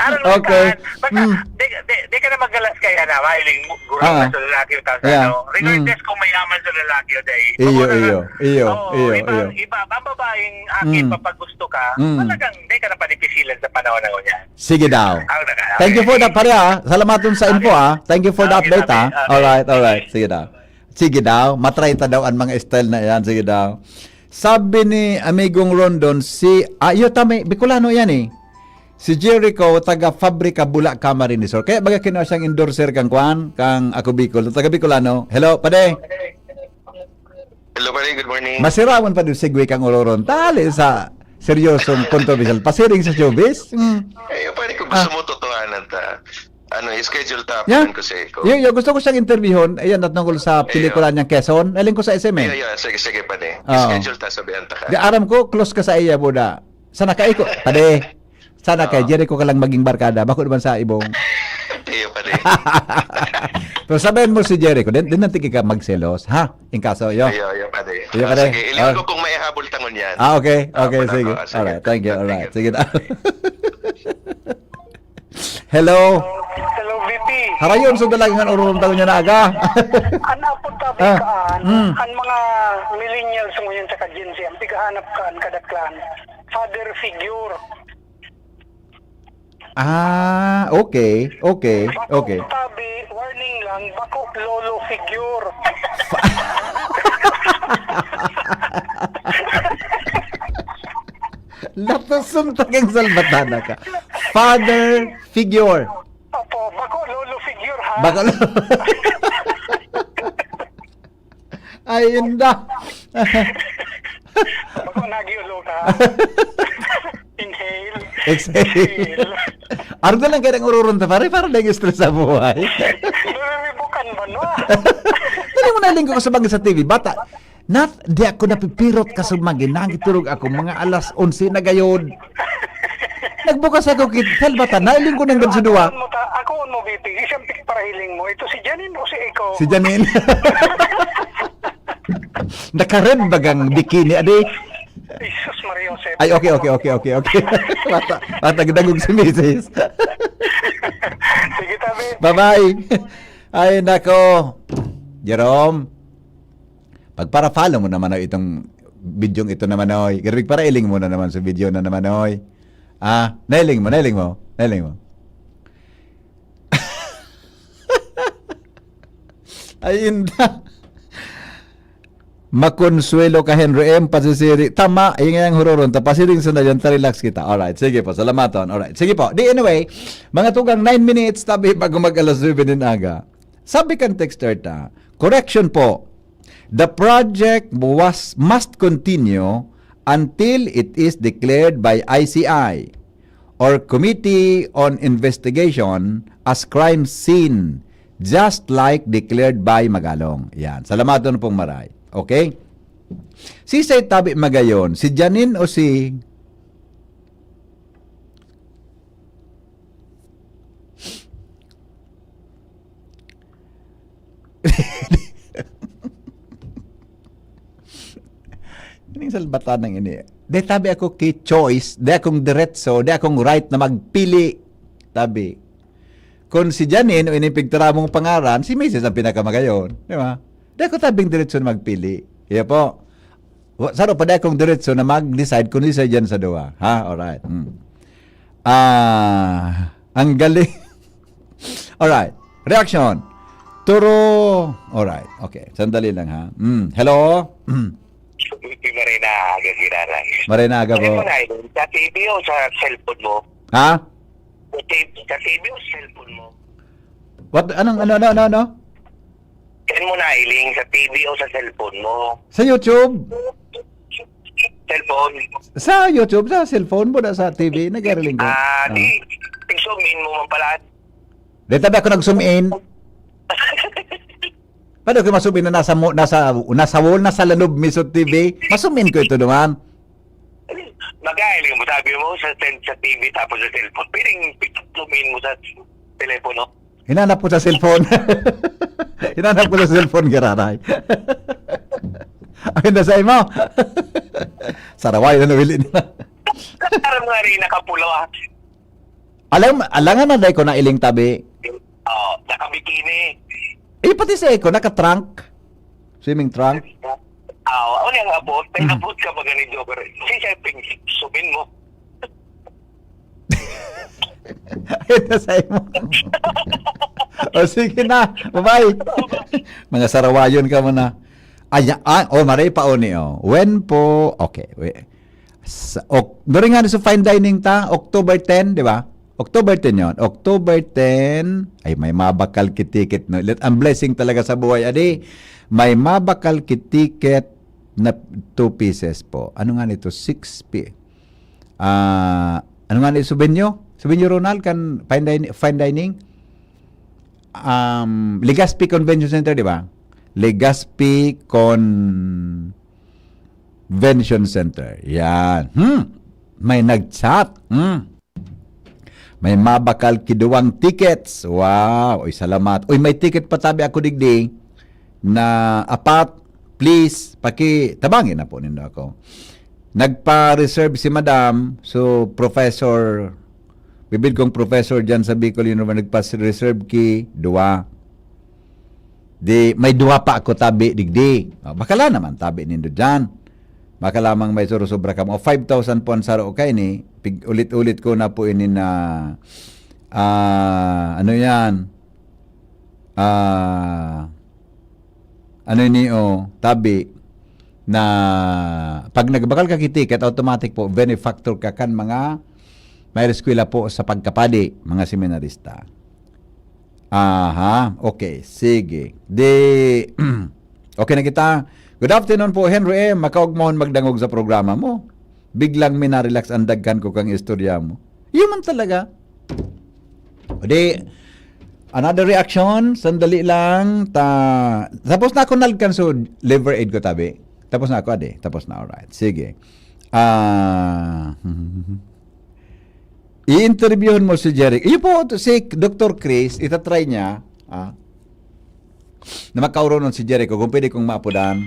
Arong Okay. nagkaan. Basta, Mm. di, di, di ka na magalas kaya na. Mahiling mo, gurang Ah. na sa lalaki. Tapos Yeah. ano, regardless Mm. kung mayaman sa lalaki o dahil. Iyo, iyo, iyo, Oo, iyo, iba, iyo. iba. Ang babaeng akin, Mm. papagusto ka, Mm. talagang di ka na padipisilan sa panahon na ngunyan. Sige daw. Ang nagkaan. Thank you for that, pare, ah. Salamat dun sa info, ah. Thank you for the Okay, update, ah. okay, okay. Alright, alright. Sige daw. Sige daw. Matry ta daw ang mga style na yan. Sige daw. Sabi ni Amigong Rondon, si, ah, iyo, tama, Bicolano yan eh. Si Jericho, taga Fabrica, Bula, Camarines Sur. Kaya baga kinuha siyang endorser kang kwan, kang Ako Bicol. Taga Bicolano. Hello, pade. Hello, pare. Good morning. Masirawan pa din segue kang uroron. Tali sa seryosong kontrobersyal. Pasiring sa showbiz. Mm. Eh, pare, kung gusto mo totohanan ta, ano, schedule ta, Yeah. ko sa iko. Yo, yo, gusto ko siyang interviewon. Ayan, at tungkol sa pelikula niyang Quezon. Aling ko sa S M eh. Iyo, iyo, sige, sige, pare. Oo. Schedule ta, sabihan ta ka. Di aram ko, close ka sa iya, buda. Sana ka iko, pade. Sana kay Jericho ka lang maging barkada. Bako naman sa ibong. Iyo, pare. Pero sabihin mo si Jericho, din, din nantig ka magselos, ha? In kaso, yo. Iyo, iyo, pare. Iyo, Ah, pare. Sige, iliwan Ah. ko kung may habol tangon yan. Ah, okay. Ah, Okay, pala sige. ko. Ah, sige. Alright, thank you. Thank Alright, you. sige. Hello. Hello, V P. Harayon so dalag ngan ororong taon niya na aga. An apod tabi Ah, kaan, mm. An mga millennials ngunyan sa Gen Z, ang pigahanap kaan kadaklan, father figure. Ah, okay, okay, Bako okay. Tabi, warning lang, bako lolo figure. Latason tagang salbatana ka. Father figure. Opo, bako lolo figure ha. Bako Ay, inda. Bako nagyulo ka. Inhale. Exhale. Arog na lang kaya ng ururong ta, pare, para lang stress sa buhay. Nuriribukan ba, no? Hindi mo naling ko sa bangga sa T V, bata. Nat, di ako napipirot kasumagi, nagturog ako, mga alas onse na gayod. Nagbukas ako kit, salbata, nailing ko ng ganso duwa. Ako mo ta, ako mo, B P. Isang pick para hiling mo. Ito si Janine o si Eko? Si Janine. Naka-red bagang bikini, adi? Jesus Maria Joseph. Ay, okay, okay, okay, okay, okay. Mata, matagdagog si misis. Sige, tabi. Bye-bye. Ay, nako. Jerome, pagpara-follow mo naman, oy, itong bidyong ito naman, oy. Grabe, para iling mo na naman sa video na naman, oy. Ah, nailing mo, nailing mo, nailing mo. Ay, inda. Makonsuelo ka, Henry M. Pasisiri. Tama, ingay ang huroron. Ta, pasiring sa na dyan, ta-relax kita. Alright, sige po, salamaton. Alright, sige po. Di, anyway, mga tugang nine minutes, tabi, bago mag alas nuebe nin aga. Sabi kan texter ta, correction po, the project was, must continue until it is declared by I C I or Committee on Investigation as crime scene, just like declared by Magalong. Yan. Salamaton pong maray. Okay? Si Sir Tabi Magayon, si Janine o si... Ining salbatan ng ini. Di, tabi, ako ki choice, di akong diretso, di akong right na magpili. Tabi. Kung si Janine o ining pigtara mong pangaran, si misis ang pinakamagayon. Di ba? Di ako tabing diretso na magpili. Iya po. Wa-, saro pa di akong diretso na mag-decide kung isa dyan sa duwa. Ha? Alright. Hmm. Ah, ang galing. Alright. Reaction. Turo. Alright. Okay. Sandali lang, ha. Mm. Hello? Mm. Hindi, maray na aga, Giraray. Maray na aga po. Ano mo na yun? Sa T V o sa cellphone mo? Ha? Sa T V, sa T V o sa cellphone mo? What? Anong, ano, ano, ano, ano? Saan mo nailing? Sa T V o sa cellphone mo? Sa YouTube? Cellphone? Sa YouTube, sa cellphone po na sa T V, nagkariling ko. Ah, Ah. Di, tig-zoom in mo man pala. Di, tabi, ako nag-zoom in. Paano ko ma-zoom in na nasa, mo, nasa, nasa wall, nasa lanob mi sa T V? Ma-zoom in ko ito naman. Magkailing mo, sabi mo, sa, sa T V tapos sa cellphone. Pwedeng tig-zoom in mo sa telepono. Hinanap ko sa cellphone. Hinanap ko sa cellphone, Giraray. Ay, nasa imo. Saraway na nawili na. Parang nga rin nakapulaw ah. Alam, alangan na dahil ko nailing, tabi. Oh, nakabikini. Eh, pati sa eko, naka-trunk. Swimming trunk. Ah, ano yung abot? May Hmm. abot ka ba ganito, Joker? Si Sir Ping, sumin mo. Ito sa imo. O, sige na. Bye-bye. Mga sarawayon ka muna. Ay, ah, oh, maray pa, oni, oh. When po, okay, wait. Sa, ok, during nga sa fine dining ta, October ten, di ba? October ten yon. October ten, ay, may mabakal ki ticket, no? Let, ang blessing talaga sa buhay, adi, may mabakal ki ticket na two pieces po. Ano nga nito? Six pi-, ah, ano nga ni souvenir? Souvenir, Ronald, kan fine dining, fine dining? Um, Legazpi Convention Center, di ba? Legazpi Convention Center. Yan. Hmm. May nag-chat. Hmm. May mabakal ki duwang tickets. Wow. Uy, salamat. Uy, may ticket pa tabi ako digdi na apat. Please, paki-, tabangin na po nindo ako. Nagpa-reserve si Madam, so Professor, Bibid kong professor dyan sa Bicol University, nagpa-reserve ki, duwa. Di, may duwa pa ako tabi, digdi. O, bakala naman, tabi nindo dyan. Baka lamang may suro-sobra ka. O, five thousand po ang saro kaini. Pig-, ulit-ulit ko na po ini na, ah, ano yan? Ah, ano ini, o, tabi na pag nagbakal ka ki ticket, automatic po, benefactor ka kan mga may eskwela po sa pagkapadi, mga seminarista. Aha, okay, sige. Di, okay na kita. Good afternoon po, Henry M. Makaugmahon magdangog sa programa mo. Biglang minarelax ang daghan ko kang istorya mo. Yun man talaga. O di, another reaction, sandali lang. Ta, tapos na ako nalkan so liver aid ko, tabi. Tapos na ako, ade. Tapos na, alright. Sige. Ah, i-interviewon mo si Jericho. Iyo po, si Doktor Chris, itatry niya, ah, na makaoronon si Jericho, kung pwede kong maapodan.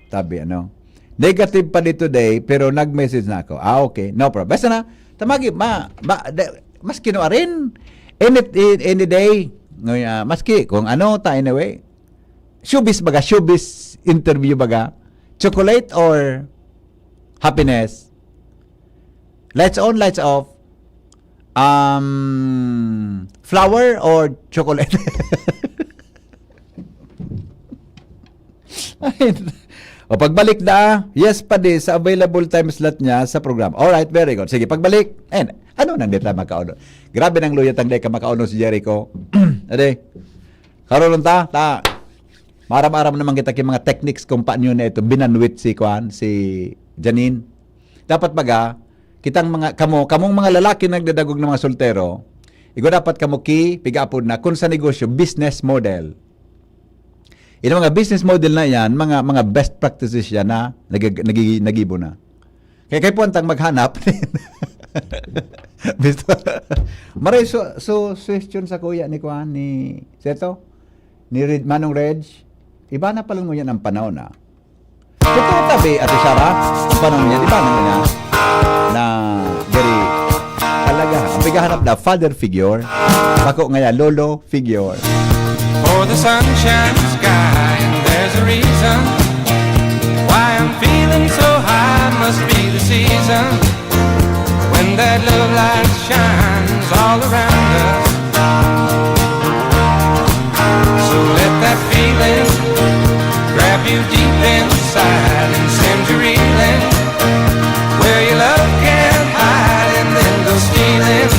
Tabi, ano? Negative pa dito day, pero nag-message na ako. Ah, okay. No problem. Basta na, tamagi, ma, ma, de, mas kinuha rin. Any, any day. Ngayon, ah, maski kung ano, ta, anyway. Showbiz baga, showbiz interview baga. Chocolate or happiness? Lights on, lights off. Um, flower or chocolate? Ay, o pagbalik na, yes pa di sa available time slot niya sa programa. Alright, very good. Sige, pagbalik. And, ano nang di tayo makauno? Grabe nang luyat ang di ka makauno si Jericho. Ade, karoon ta, ta, maaram-aram naman kita ki mga techniques kung paano na ito, binanwit si, kuan, si Janine. Dapat baga, kitang mga, kamo, kamong mga lalaki nagdadagog ng mga soltero, igo dapat kamo ki, piga-apod na, kung sa negosyo, business model. Yung mga business model na yan, mga, mga best practices yan na nag-, nag-, nagibo na. Kaya kay puwantang maghanap. Bisto. Maray, so, so, suggestion sa kuya ni kuan, ni Seto, ni Red, Manong Reg, iba na pala ngunyan ang panahon, ah. Totoo tabi, Ate Sara, ang panahon niya, iba na ngunyan na very talaga. Ang pighahanap na father figure, bako ngaya lolo figure. For the sun shines sky, and there's a reason why I'm feeling so high. Must be the season when that love light shines all around us. So let that feeling grab you deep inside and send you reeling where your love can't hide, and then go stealing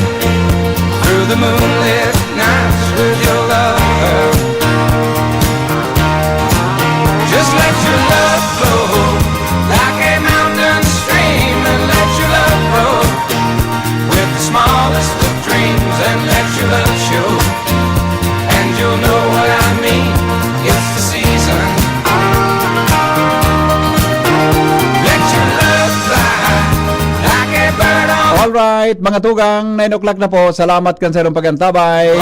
through the moonlit nights with your lover. Just let your love flow like a mountain stream, and let your love grow with the smallest of dreams, and let your love show. And you'll know what I mean. It's the season. Let your love fly like a bird on Alright, mga tugang, nine o'clock na po. Salamat kan sa inyong pag-antabay.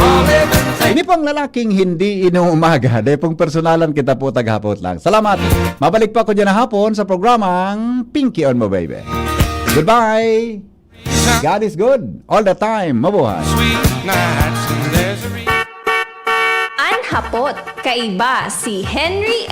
Ini pong lalaking hindi inuumaga. Dahil pong personalan kita po, taghapot lang. Salamat. Mabalik pa ako dyan na hapon sa programang Pinky on Mo Baby. Goodbye. God is good. All the time. Mabuhay. Sweet nights and there's a reason. An Hapot, kaiba si Henry